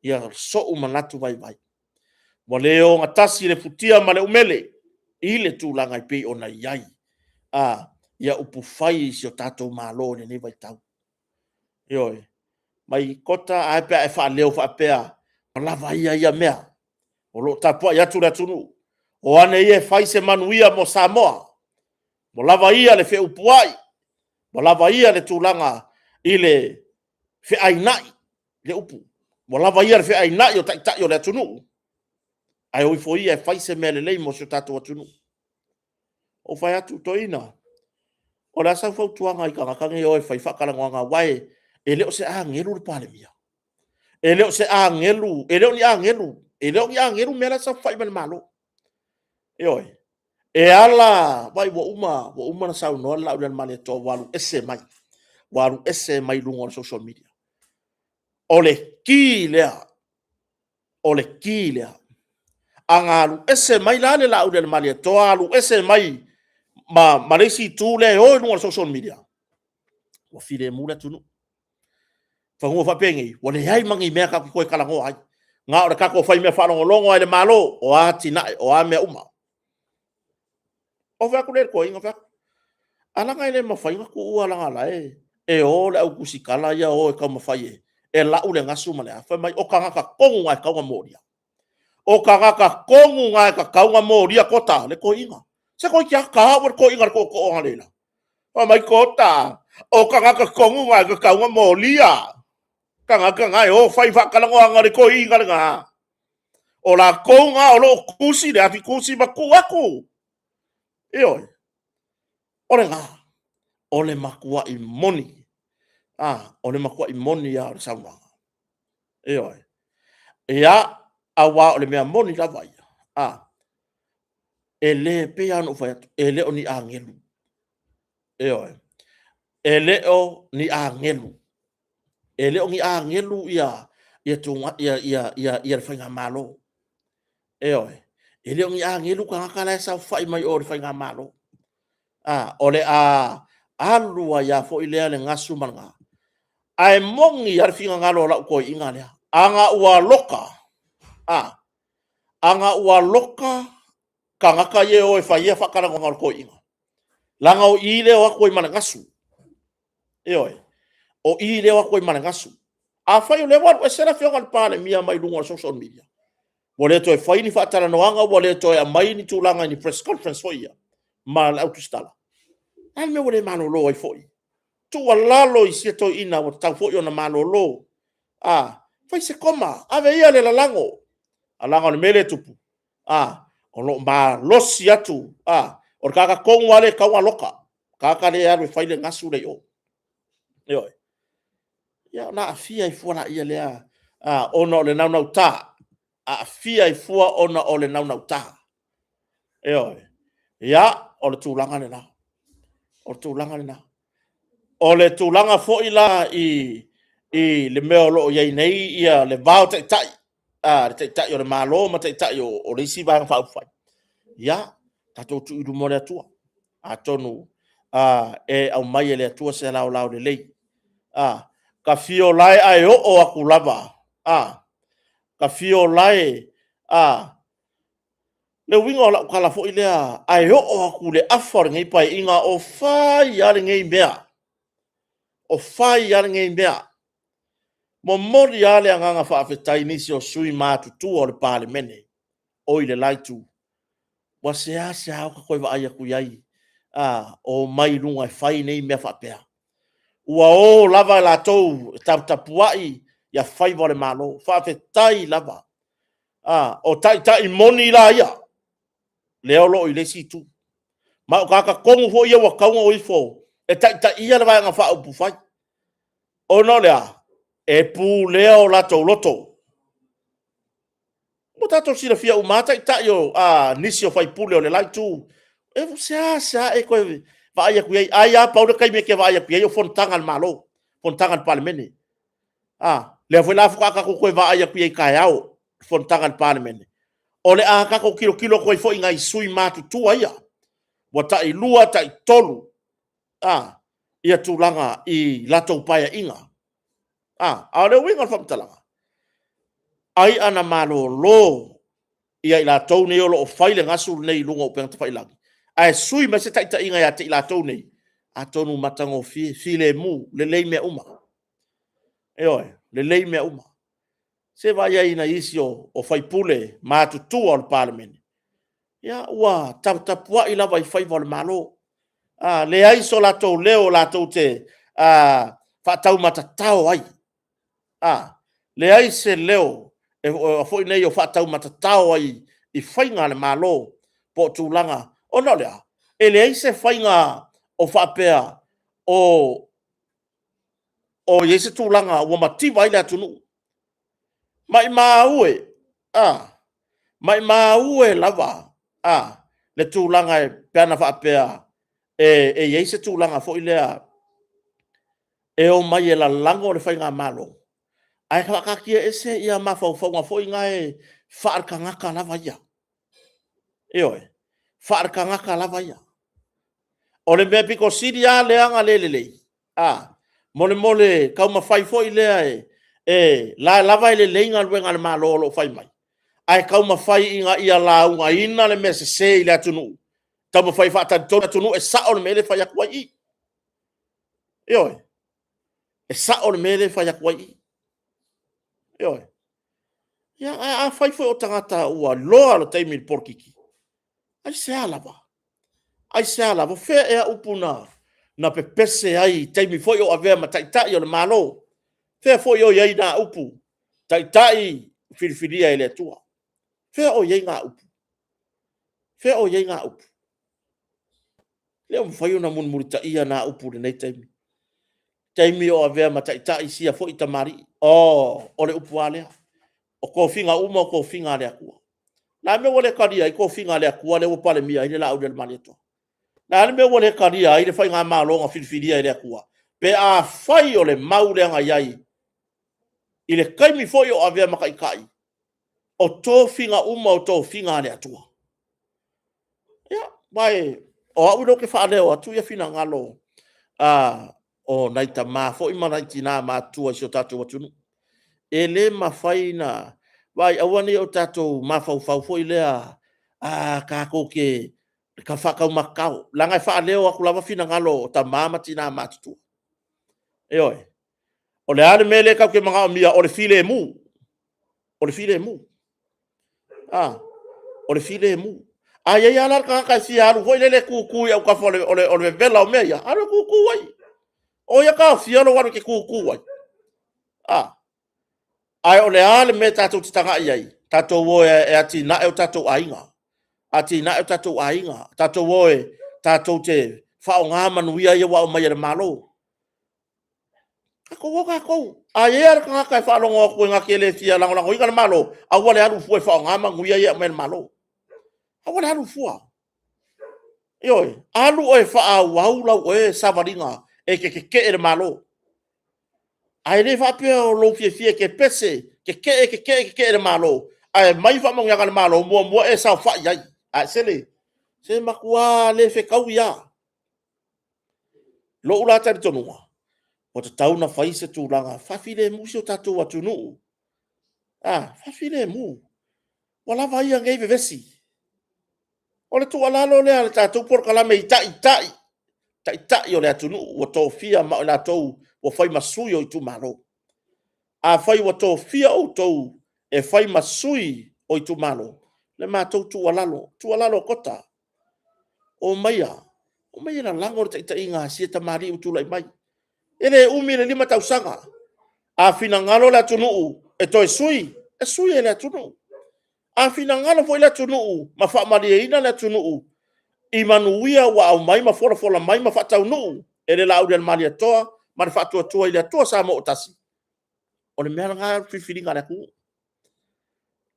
ia sou manatu vaivai. Ua le ogatasi le futia ma le umele i le tulaga e pei ona i ai ia upufai i si o tatou Malo i lenei vaitau. Ioe. Mai Kota, ae pe a e faaleo faapea, ua lava ia ia mea, o lo o tapuai atu le atunuu, o ane ia e fai se manuia mo Samoa, ua lava ia le feupuai, ua lava ia le tulaga i le feainai, le upu, ua lava ia le feainai o taitai o le atunuu, ae o ifo ia e fai se mea lelei mo si o tatou atunuu. Ou fai atu, toeaina, o le a sau fautuaga i tagata nei e o e fai faatalanoaga, aua e le o se agelu le Palemia. E le o se agelu, e le o ni agelu, e le o ni agelu mea la e saofafai mai le Malo. Ioe. E ala, vaai ua uma, ua uma ona saunoa le Laaulialemalietoa ua alu ese mai, ua alu ese mai luga o le social media. O le ki lea, o le ki lea. A na alu ese mai la le Laaulialemalietoa, alu ese mai ma le isi itu lea e o i luga o le social media, ua filemu le atunuu. Fanua faapenei, ua leai ma ni mea tatou te toe talanoa ai. Na o le tatou faimea faalogologo lava i le Malo, o a atinae, o a mea uma. Ou fai atu lea i le toeaina, fai atu, a leaga e le mafai ona tuua leaga o la e o le au tusitala ia o e taumafai e lau le gasu ma le a. Fai mai, o tagata tonu na e tatau ona molia. O tagata tonu na e tatau ona molia Kota, le toeaina. Se toeitiiti lava ta au le toeaina le tootoo analeila. Fai mai Kota, o tagata tonu na e tatau ona molia. Tagata na e o fai faatalanoaga o le toeaina lena. O latou na o lo o tusi le afi tusi ma tuu atu. Ioe. O lena, o le matuai moni. O le matuai moni lava o le saunoaga. Ioe. Ia, aua o le mea moni lava ia, E le, pei lava ona ou fai atu, e le o ni agelu. Ioe. E le o ni agelu. E le o ni agelu ia ia tunga ia ia ia ia le faigamalo. Ioe. E le o ni agelu tagata la e saofai mai o le faigamalo. A, o le a alu ai lava foi lea le gasu ma le ga. Ae moni lava le finagalo o lau toeaina lea, ana ua loka, a, ana ua loka tagata ia e o e faia faatalanoaga o le toeaina, leaga o i lea e o atu ai ma le gasu. Ioe, o i lea e o atu ai ma le gasu. Afai o lea ua alu ese le Afioga i le Palemia mai luga o le social media, ua le toe fai ni faatalanoaga, ua le toe aumai ni tulaga i ni press conference foi ia ma le au tusitala, o le a le mea ua le malolo ai foi? Tuualalo i sia toeaina ua tatau foi ona malolo, a, fai se koma, ave ia le lalago, ae leaga o le mea lea e tupu, a, o lo o malosi atu, a, o le tagata tonu lava lea e tatau ona loka, le tagata lea e alu e fai le gasu lea i o. Ioe. Ia ona aafia ai fua lea ona o le naunauta, aafia ai fua ona o le naunauta. Ioe. Ia, o le tulaga lena. O le tulaga lena. O le tulaga foi la i le mea o lo o i ai nei ia le va o taitai, a, le taitai o le Malo ma taitai o le isi Vaega Faaupufai, ia, tatou tuu i luma o le Atua. Atonu e aumai e le Atua se laolao lelei. A, ta fio lae ae oo atu lava, a, ta fio lae, a, le uiga o lau tala foi lea, ae oo atu i le afa o lenei Paeaiga o fai lava lenei mea, o fai lava lenei mea. Momoli lava le agaga faafetai i nisi o sui usufono matutua o le Palemene o i le la Itu, ua seasea ota toe vaai atu i ai o omai i luga e fai nei mea faapea. Ua o lava latou e taputapuai faiva o le Malo. Faafetai lava. O taitai moni la ia, lea o lo o i le isi Itu. Ma o tagata tonu foi ia ua tatau ona o ifo e taitaia le Vaega Faaupufai. Ona o le a? E pulea o latou loto. Ua tatou silafia uma lava taitai o nisi o faipule o le la Itu, e seasea e toe vaai atu i ai, ai lava pau le taimi e te vaai atu i ai o fonotaga a le Malo, fonotaga a le Palemene. A, lea foi la faatoa tatou toe vaai atu i ai taeao i fonotaga a le Palemene. O le a tatou tilotilo atu ai foi i nai sui matutua ia, ua tai 2, tai 3 ia tulaga i latou paeaiga. A o le uiga o le faamatalaga, ai a na malolo ia i latou nei o lo o fai le gasu lenei i luga o upega tafailagi, ae sui mai se taitaiga ia te i latou nei, atonu matagofie, filemu, lelei mea uma. Ioe, lelei mea uma. Se vaai ai i nai isi o faipule matutua o le Palemene, ia ua taputapuai lava i faiva o le Malo. A leai so latou leo latou te faataumatatao ai. A, leai se leo o faataumatatao ai i faiga a le Malo po o tulaga. Ona o le a? E leai se faiga o faapea o i ai se tulaga ua mativa ai le atunuu. Maimau e, a, maimau e lava a le tulaga pe ana faapea e i ai se tulaga foi lea e omai e lalago le faigamalo, ae faataatiaese mafaufauga foi na faale-tagata lava ia. Ioe, faale-tagata lava ia. O le mea pito sili lava lea ona le lelei, mo le taumafai foi lea, o la lava e lelei galuega a le Malo o lo o fai mai, ae taumafai ina ia laugaina le mea sese i le atunuu, taumafai e faatalitonu le atunuu e sao le mea lea e fai atu ai i i. Ioe, e sao le mea lea e fai atu ai i i. Ioe. Ia, ae afai foi o tagata ua loa le taimi i le polokiki, aisea lava? Aisea lava? O fea ea upu na pepese ai i taimi foi o avea ma taitai o le Malo? Fea foi o i ai na upu, taitai filifilia e le Atua? Fea o i ai na upu? Fea o i ai na upu? E le o mafai ona mulimulitaia na upu i lenei taimi, taimi o avea ma taitai sia foi tamalii. O, o le upu lava lea, o tofiga uma o tofiga a le Atua. Le a le mea ua le talia ai tofiga a le Atua lea ua Palemia ai le Laaulialemalietoa? O le a le mea ua le talia ai le faigamalo na filifilia e le Atua? Pe afai o le mau lea na i ai i le taimi foi o avea ma taitai, o tofiga uma o tofiga a le Atua. Ia, aua o au lea ou te faaleo atu finagalo o nai tama foi ma nai tina matutua i si o tatou atunuu. E le mafai ona... vaai, aua ne i o tatou mafaufau foi lea tatou te faataumatatao, leaga e faaleo atu lava finagalo o tama ma tina matutua. Ioe. O le a le mea lea tatou te manaomia? O le filemu. O le filemu. A, o le filemu. A i ai lava la le tagata e fia alu foi lele e tutu i autafa o le vevela o mea ia, alu e tutu ai. O ai e taofia lou alu e te tutu ai? A. Ae o le a le mea tatou te tagai i ai? Tatou o e atinae o tatou aiga, atinae o tatou aiga, tatou o e tatou te faaaoga manuia ia ua aumai e le Malo. Tatou o tatou. A i ai lava le tagata e faalogo atu na te le fia lagolagoina le Malo, aua le alu fua e faaaoga manuia ia e aumai e le Malo. Aua le alu fua. Ioe. Alu oe e faaauau lau oe savaliga e te tetee i le Malo. Ae le faapea o lou fiafia e te pese, tetee, tetee, tetee i le Malo, ae aumai faamanuiaga a le Malo, muamua e saofai ai. Ae se e matua le fetaui lava. I lou la talitonuga, ua tatau ona fai se tulaga faafilemu si o tatou atunuu, faafilemu. Ua lava ia nei vevesi. O le tuualalo lea a le tatou polokalame i Taitai, Taitai o le atunuu ua tofia ma i latou ua fai ma sui o itumalo. Afai ua tofia outou e fai ma sui o itumalo, o le matou tuualalo, tuualalo a Kota, omaia, omai e lalago le taitaiga a sia tamalii ua tulai mai. E le umi le 5 tausaga. A finagalo le atunuu e toe sui, e sui e le atunuu. A finagalo foi le atunuu ma faamalieina le atunuu i manuia ua aumai ma folafola mai ma faataunuu e le Laaulialemalietoa ma le Faatuatua i le Atua Samoa ua Tasi, o le mea lena o le filifiliga a le atunuu. O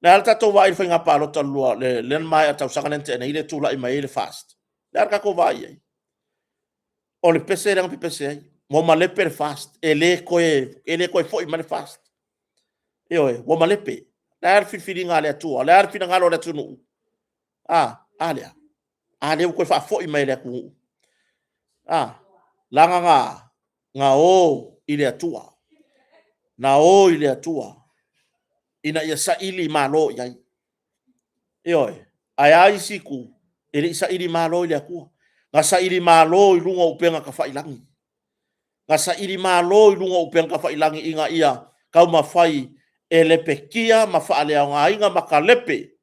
le a le tatou vaai i le faiga palota lea na maea i le tausaga lea na tea nei lea na tulai mai ai le FAST? O le a le tatou vaai i ai? O le pese lea na pepese ai, ua malepe le FAST, e le toe foi mai le FAST. Ioe, ua malepe. O le a le filifiliga a le Atua? O le a le finagalo o le atunuu? A, a lea. A lea ua toe faafoi mai e le atunuu. A, leaga na o i le Atua, na o i le Atua ina ia saili malo i ai. Ioe. Ae a isi itu? E le i saili malo i le Atua, na saili malo i luga o upega tafailagi. Na saili malo i luga o upega tafailagi ina ia taumafai e lepetia ma faaleaogaina ma talepe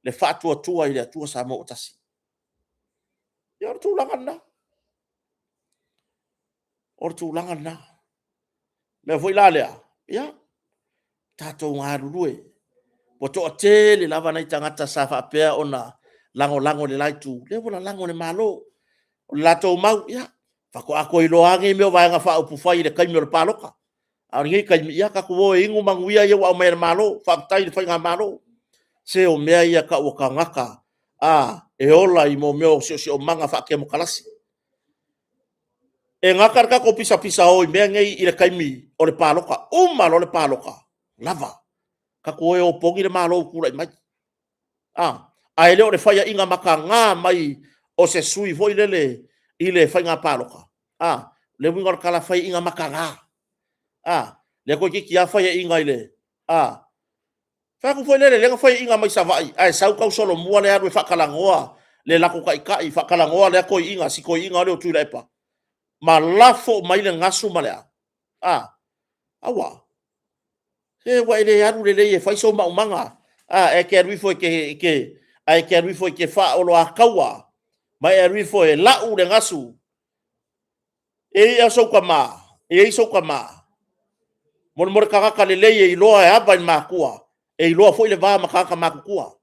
le faatuatua i le Atua Samoa ua Tasi. Ia o le tulaga lena. O le tulaga lena. O le mea foi la lea, ia, tatou galulue. Ua toatele lava nai tagata sa faapea ona lagolago i le la Itu, lea ua lalago e le Malo. O le latou mau, ia, faatoa toe iloa lava nei mea o Vaega Faaupufai i le taimi o le palota. A o lenei taimi, ia tatou o e inu manuia ia ua aumai e le Malo. Faafetai i le Faigamalo. Se o mea ia e tau o tagata e ola i mea o siosiomaga faatemokarasi. E gata le tatou pisapisao i mea nei i le taimi o le palota, uma loa le palota, lava. Tatou o e opogi le Malo ua tulai mai. Ae le o le faiaina mataga mai o se sui foi lele i le faiga palota. O le uiga o le tala, faiaina mataga. Lea toeitiiti lava faiaina i le... Fai atu foi lele, lea na faiaina mai Savaii, ae sau tausolomua le alu e faatalanoa le latou taitai, faatalanoa lea toeaina, si toeaina lea o Tuilaepa, ma lafo mai le gasu ma le a? A, aua. Se ua e le alu lelei e fai sou maumaga, ae e te alu ifo e te faaoloataua, ma e alu ifo e lau le gasu. E i ai sou tama, e i ai sou tama, molemole tagata lelei e iloa e ava i le matua, e iloa foi le va ma tagata matutua.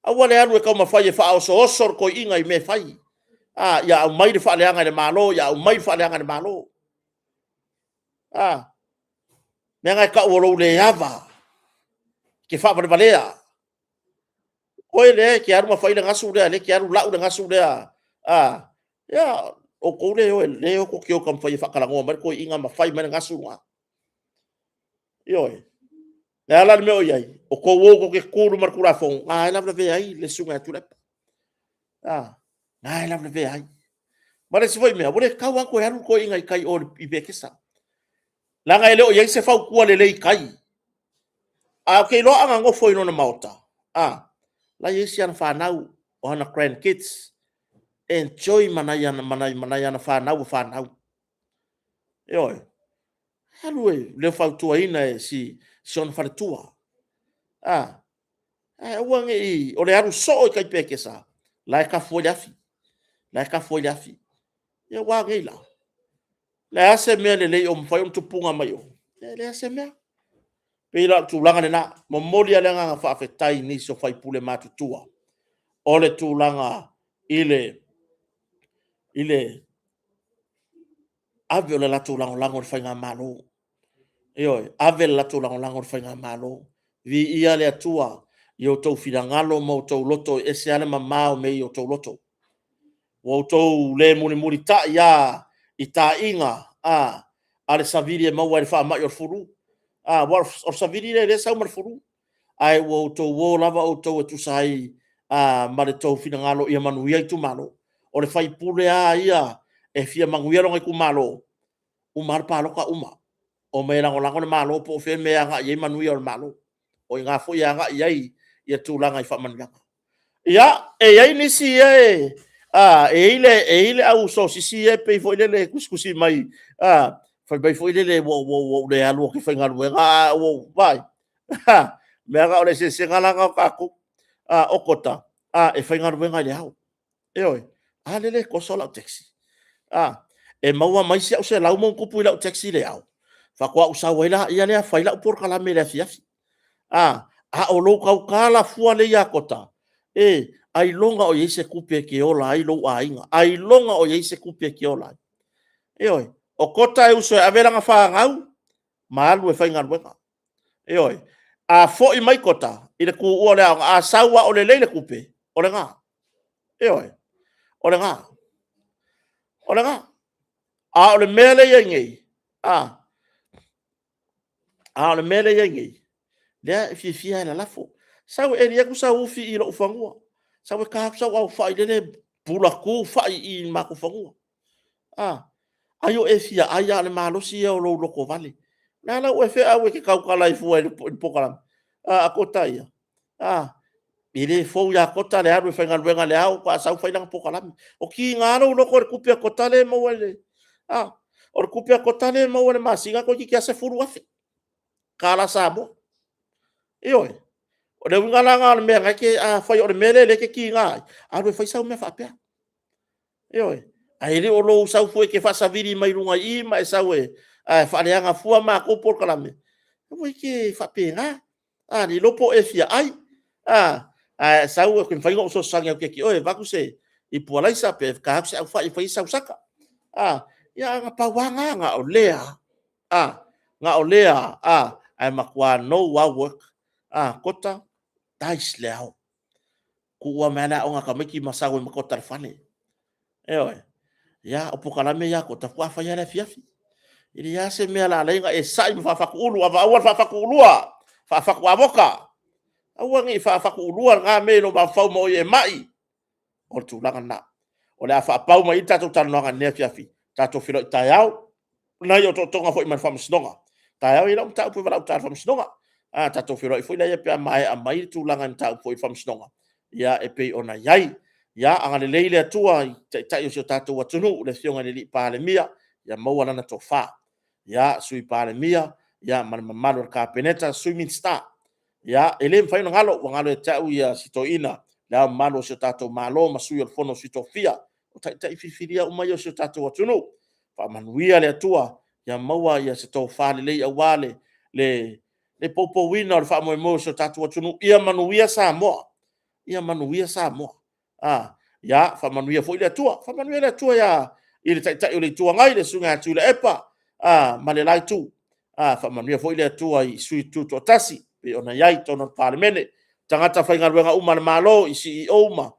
Aua le alu e taumafai e faaosooso le toeaina i mea e fai. A, ia aumai le faaleaga e le Malo, ia aumai le faaleaga e le Malo. A, leaga e tau o lou le ava, e te faavalevalea. Oe lea e te alu ma fai le gasu lea, lea e te alu lau le gasu lea. A, ia, outou lea e o tou te o e taumafai e faatalanoa mai le toeaina ma fai mai le gasu lena. Ioe. O le a la le mea o i ai? O outou o tou te tu i luma o le Tulafono, o lena e lavevea ai le Susuga ia Tuilaepa. A, lena e lavevea ai. Ma le isi foi mea, ua le tatau lava ona toe alu le toeaina i tai i o i Petesa, leaga e le o i ai se fautua lelei i tai. Ae ou te iloa ana nofo i lona maota, a, o la e i ai si ana fanau, o ana grandkids, e enjoy ma nai ana fanau o fanau. Ioe. Alu e le fautuaina e si ona faletua. A, ae aua ne i… o le alu soo i tai i Petesa, la e tafu ai le afi, la e tafu ai le afi. Ia ua a nei la? O le a se mea lelei o mafai ona tupuga mai o? E leai se mea. E pei la o le tulaga lena, e momoli lava le agaga faafetai i nisi o sui usufono matutua o le tulaga i le ave o le latou lagolago i le faigamalo. Ioe, ave le latou lagolago i le faigamalo. Viia le Atua i outou finagalo ma outou loto e ese lava le mama o mea i outou loto. Ua outou le mulimulitai lava i taaiga a le savili e maua i le faamai o le flu. Aua o le savili lea o lea e sau ma le flu. Ae ua outou o lava outou e tusa ai ma le tou finagalo ia manuia itumalo. O le sui usufono lava ia e fia manuia lona itumalo, uma lava le palota uma, omai e lagolago le Malo po o fea le mea e agai i ai manuia o le Malo. O i ina foi e agai i ai le tulaga i faamanuiaga. Ia, e i ai nisi ia e i ai le au sosisi ia e pei foi lele e tusitusi mai, fai mai foi lele ua ou le alu ou te faigaluega ae ua ou… Vaai, leaga o le eseesega la lena o tatou. O Kota, e faigaluega i le ao. Ioe. A lele e toso lau taxi. E maua mai si au $100+ i lau taxi i le ao, faatoa ou sau ai lea fai lau polokalame i le afiafi. A o lou tautala fua lea ia Kota, ailoga o i ai se tupe e te ola ai lou aiga, ailoga o i ai se tupe e te ola ai. Ioe. O Kota e uso e ave lana fanau ma alu e faigaluega. Ioe. A foi mai Kota i le tuua o le aoga, a sau lava o lelei le tupe, o lena. Ioe. O lena. O lena. A o le mea lea e i ai nei, a o le mea lea e i ai nei, lea e fiafia lava e lalafo. Sau e eli atu sau ufi i lou fanua, sau e ta atu sau aofai lele e pula tu fai i le matou fanua. Ai o e fia ai lava o le malosi ia o lou lotovale. O le a la ua e feau e te tautala ai fua i le polokalame a Kota ia? E le fou ia Kota le alu e faigaluega i le ao faatoa sau fai lana polokalame. Ua tiga lou loto i le tupe a Kota lea e maua i le… O le tupe a Kota lea e maua i le masina toeitiiti lava $10,000 tala Samoa. Ioe. O le uiga la lena o le mea o lena e te… Afai o le mea lea e te tiga ai, alu e fai sau mea faapea. Ioe. Ae le o lou sau fua e te faasavili mai luga i i ma e sau e faaleaga fua matou polokalame, aua e te faapena. A, le iloa po o e fia ai, ae sau e mafai ona ou fesoasoani atu ia te oe e avatu se ipu araisa pe ta atu se aufai e fai ai sau saka. Ia na pau lava lena, na o lea lava, na o lea lava, ae matua no lava work. Kota, dice le ao, tuua mai lava le aoga a tamaiti ma sau ai ma Kota i le fale. Ioe. Ia, o polokalame ia a Kota faatoa fai lava i le afiafi. E leai lava se mea o le a ala ai ona e sai ma faafatu ulu, aua le faafatu ulua, faafatu avoka. Aua ne i faafatu ulua lena mea i lou mafaufau ma oe e mai. O le tulaga lena. O le a faapau mai i i le tatou talanoaga i lenei afiafi, tatou feiloai taeao i nai otootoga foi mai le Faamasinoga. Taeao e i ai lau mataupu e valaau i uta i le Faamasinoga. A tatou feiloai foi lea pe a maea mai le tulaga i mataupu foi i le Faamasinoga e pei ona i ai. Ia agalelei le Atua i le Taitai o si o tatou atunuu, le Afioga i le Palemia, ia maua lana tofa, Sui Palemia ma le mamalu o le Kapeneta, Sui Minisita. E le mafai ona galo, ua galo ia te au si toeaina Le Ao Mamalu o si o tatou Malo ma Sui o le Fono a Sui Tofia, o Taitai filifilia uma ia o si o tatou atunuu. Faamanuia le Atua ia maua se tofa lelei aua le poupouina o le faamoemoe o si o tatou atunuu. Ia manuia Samoa, ia manuia Samoa. Ia faamanuia foi le Atua, faamanuia le Atua i le Taitai o le Itu Agai, le Susuga ia Tuilaepa ma le la Itu. Faamanuia foi le Atua i sui usufono tutoatasi e pei ona i ai i totonu o le Palemene. tagata faigaluega uma a le Malo i CEO ma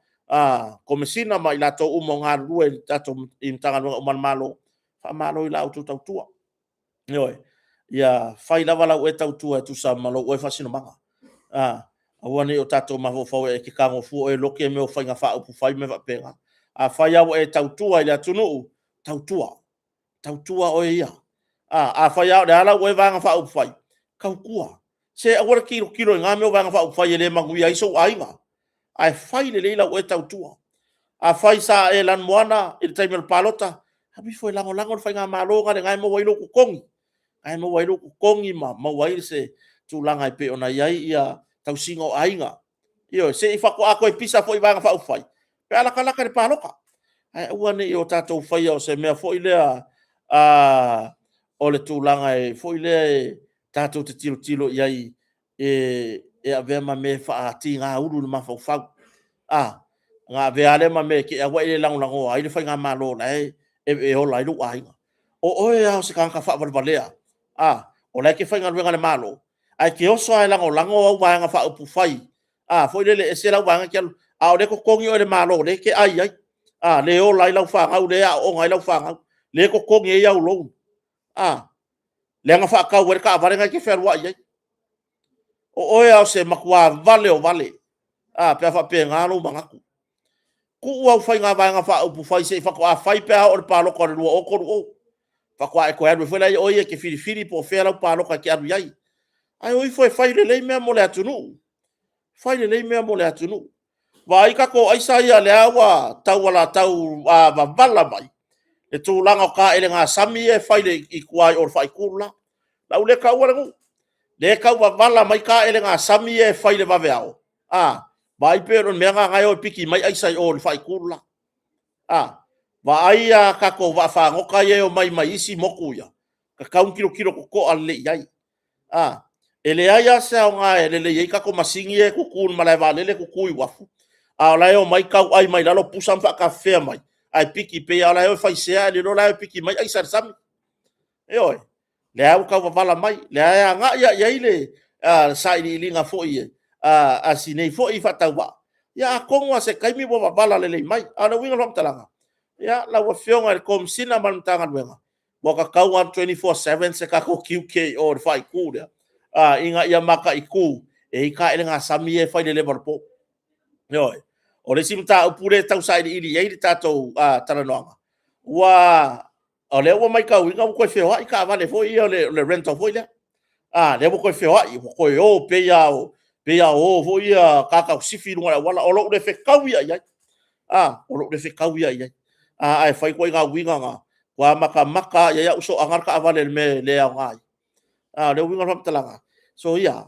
Komesina ma i latou uma o galulue i tatou i Matagaluega uma a le Malo, faamalo i la outou tautua. Ioe. Ia fai lava lau tautua e tusa ma lou oe faasinomaga. Aua ne i o tatou mafaufau e te tago fua oe e lote mea o faiga faaupufai ma mea faapena. Afai lava ua e tautua i le atunuu, tautua, tautua oe ia. Afai lava o le a lau Vaega Faaupufai, tautua. Se aua le tilotilo i na mea o Vaega Faaupufai e le manuia ai sou aiga, ae fai lelei lau tautua. Afai sa e lanumoana i le taimi o le palota, alu ifo e lagolago le faigamalo lena e maua ai lou totogi, lena e maua ai lou totogi ma maua ai se tulaga e pei ona i ai le tausiga o aiga. Ioe, se i faatoa toe pisa foi i Vaega Faaupufai pe a latalata i le palota. Ae aua ne i o tatou faia o se mea foi lea o le tulaga foi lea tatou te tilotilo i ai e avea ma mea e faatiga ulu i le mafaufau, ona avea lava lea ma mea e te i lava ua e le lagolagoa ai le faigamalo o la e ola ai lou aiga. O oe lava o se tagata faavalevalea, o la e te faigaluega i le Malo, ae te oso lava e lagolago au Vaega Faaupufai foi lele e ese lau vaega e te alu, a o lea e totogi oe e le Malo o lea e te ai ai, lea e ola ai lau fanau, lea e aooga ai lau fanau, lea e totogi ai au loan, lea na faatau ai le taavale lena e te fealuai ai. O oe lava o se matua vale o vale pe a faapena lou manatu. Tuu au faiga Vaega Faaupufai se i faatoa fai pe a oo i le palota o le 2030, faatoa e toe alu ai foi lea o oe ia e te filifili po o fea lau palota e te alu i ai. Ae o ifo e fai lelei mea mo le atunuu, fai lelei mea mo le atunuu. Vaai tatou aisa ia o lea ua tau vavala mai le tulaga o taelega sami ia e fai i tua i o i le faaitu le la. O le a ou le taua le nuu, lea e tau vavala mai taelega sami ia e fai i le vaveao, vaai po o le mea lena o lena e o e piki mai aisa i o i le faaitu le la. Vaai a tatou vaafagota ia e omai mai isi motu ia, e tatau ona tilotilo totoa lelei i ai. E leai lava se aoga e lelei ai tatou masini ia e tutu i le malae vaalele tutu i uafu, a o la e omai tau ai mai lalo pusa ma faatafefea mai, ae piki pei lava o la e o e fai sea ae le iloa o la e o e piki mai aisa i le sami. Ioe. O lea ua tau vavala mai, o lea e agai lava i ai le sailiiliga foi a si nei foi faatauvaa. Ia atonu lava o se taimi ua vavala lelei mai. A o le uiga o le faamatalaga, lau Afioga i le Komesina ma le Matagaluega, ua tatau ona 24/7 se tatou tiute i o i le faaitu lea, ina ia mataitu, e i ai taelega sami ia e fai i le leva o le po. Ioe. O le isi mataupu lea e tau sailiili i ai le tatou talanoaga, o lea ua matauina ua toe feoai taavale foi ia o le rental foi lea, lea ua toe feoai, ua toe o pei lava o o foi ia tagata sifi i luga o le auala. O lou le fetau ia i ai, o lou le fetau ia i ai. Ae fai ituaiga uiga na, matua matamata lava i ai au soaga le taavale i le mea e le aoga ai. O le uiga o le faamatalaga, soia,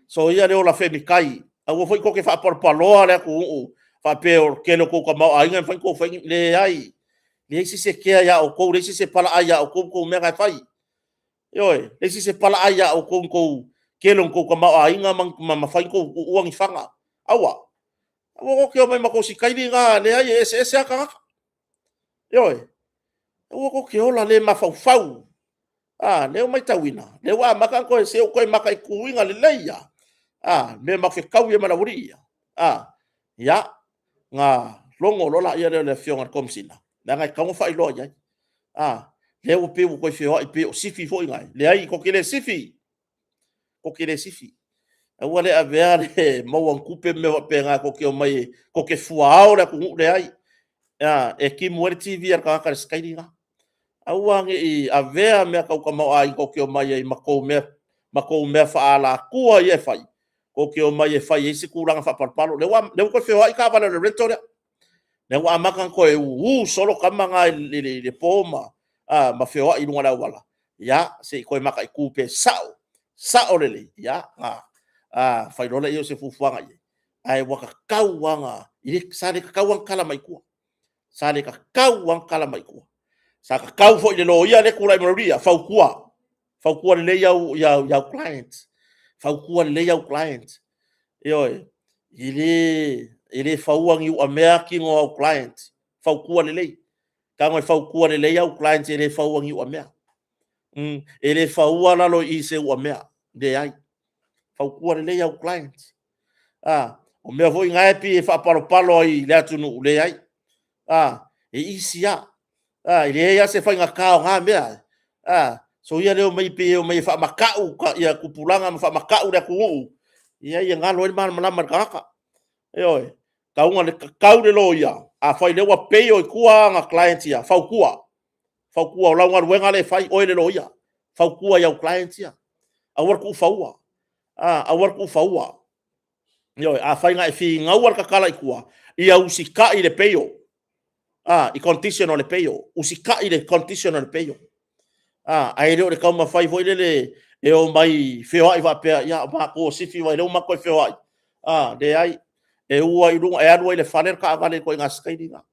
soia le ola femitai, aua foi tou te faapalopaloa le atunuu faapea o le tele o le tou tamaoaiga e mafai ona outou faia ni… Leai, leai se isi e kea ia outou, leai se isi e palaai ia outou ma tou mea na e fai. Ioe, leai se isi e palaai ia outou i le tele o le tou tamaoaiga ma fai ni tou uua ni faga. Aua, aua tou te omai ma tou sitaili na, leai e eseese lava tagata. Ioe, aua tou te ola le mafaufau. O lea ua matauina, o lea ua amata ona toe… se ua toe mataituina lelei lava mea matou te fetaui ai ma le aualii ia, ia, ona logo loa lea o le Afioga i le Komesina, leaga e tatau ona faailoa i ai. O lea ua pei ua toe feoai pei o sifi foi na, leai tou te le sifi, tou te le sifi. Aua le avea le maua o ni tupe ma mea faapena tou te omai tou te fuaao le atunuu. Leai, e timu ai le TV a le tagata i le sikaili lena. Aua ne i avea mea tau tamaoaiga tou te omai ai ma tou mea faaalatua ia e fai, tou te omai e fai ai se tulaga faapalopalo. O lea ua toe feoai taavale a le rental lea, lea ua amata ona toe uu solo tama na i le po ma feoai i luga o le auala. Ia se i toe mataitu pe sao, sao lelei, ona fai loa lea o se fuafuaga i ai. Ae ua tatau lava ona… sa le tatau lava ona tala mai tua, sa le tatau lava ona tala mai tua. Sa tatau foi i le loia lea e tulai mai aualii ia, fautua, fautua lelei au clients, fautua lelei au clients. Ioe, e le fauina niuamea tino o au clients, fautua lelei. Tago e fautua lelei au clients e le fauina niuamea. E le faua lalo i i i se uamea, leai. Fautua lelei au clients. A, o mea foi na e pei e faapalopalo ai i le atunuu, leai. A, e easy lava. A, e leai lava se faigata o na mea. A, soia le omai pei e omai e faamatau ia tupulaga ma faamatau le atunuu, ia e galo ai le malamalama i le tagata. Ioe. E tatau ona tatau i le loia, afai o lea ua bail i tua ana clients ia, fautua. Fautua o lau galuega lea e fai oe le loia. Fautua i au clients ia. Aua le tuufaua, aua le tuufaua. Ioe, afai na e finauina le tatala i tua, ia usitai i le bail, i condition o le bail. Usitai i le condition o le bail. Ae le o le taumafai foi lele e omai feoai faapea, ia o matou o Sifi o lea ua matou feoai. Leai, e u lava i luga, e alu lava i le fale le taavale i le ituaiga sikaili lena.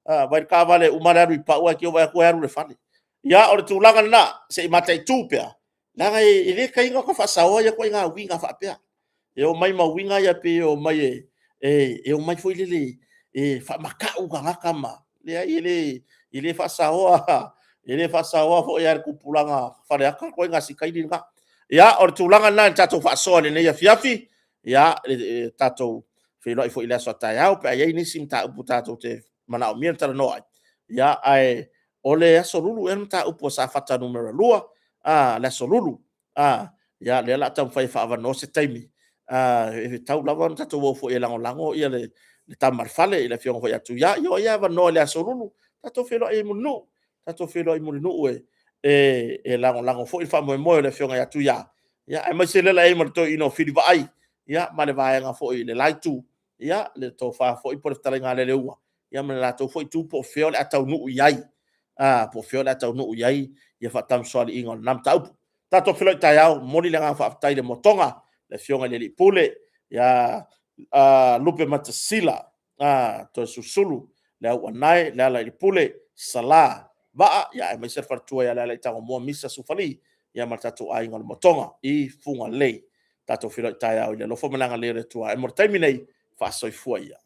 Vaai le taavale e uma le alu i pau ae te i ua vaai atu ua alu i le fale. Ia, o le tulaga lena, se i mataitu pea, leaga e le tai ona faasaoa ia ituaiga uiga faapea. E omai ma uiga ia pei e omai e omai foi lele e faamatau tagata ma… Leai, e le faasaoa, e le faasaoa foi lava i le tupulaga faleata le ituaiga sikaili lena. Ia, o le tulaga lena i le tatou faasoa i lenei afiafi. Ia, tatou feiloai foi i le aso a taeao pe a i ai nisi mataupu tatou te manaomia ona talanoa ai. Ae o le Aso Lulu ea le mataupu a Safata 2 le Aso Lulu. Ia, o lea o le a taumafai e faaavanoa se taimi, e tatau lava ona tatou o foi e lagolago le tama a le fale, le Afioga foi ia Tuia. Ia o ai e avanoa i le Aso Lulu, tatou feiloai ai i Mulinuu, tatou feiloai i Mulinuu e lagolago foi le faamoemoe o le Afioga ia Tuia, aemaise o lea o le a i ai ma le Toeaina o Fili Vaai ma le vaega foi i le la Itu, le tofa foi po o le fetalaiga ia Lealuga ma le latou foi Itu po o fea o le a taunuu i ai, po o fea o le a taunuu i ai faatamasoaliiga o lena mataupu. Tatou feiloai taeao. E momoli le agaga faafetai i le motoga, le Afioga i le Alii Pule ia Lupematasila Toeolesulusulu Leauanae Lealailepule Sala Vaa, aemaise le faletua ia Lealaitagomua Misa Sufali ma le tatou aiga o le Motoga i Fugalei. Tatou feiloai taeao i le alofa ma le agalelei o le Atua. Ae mo le taimi nei, faasoifua ia.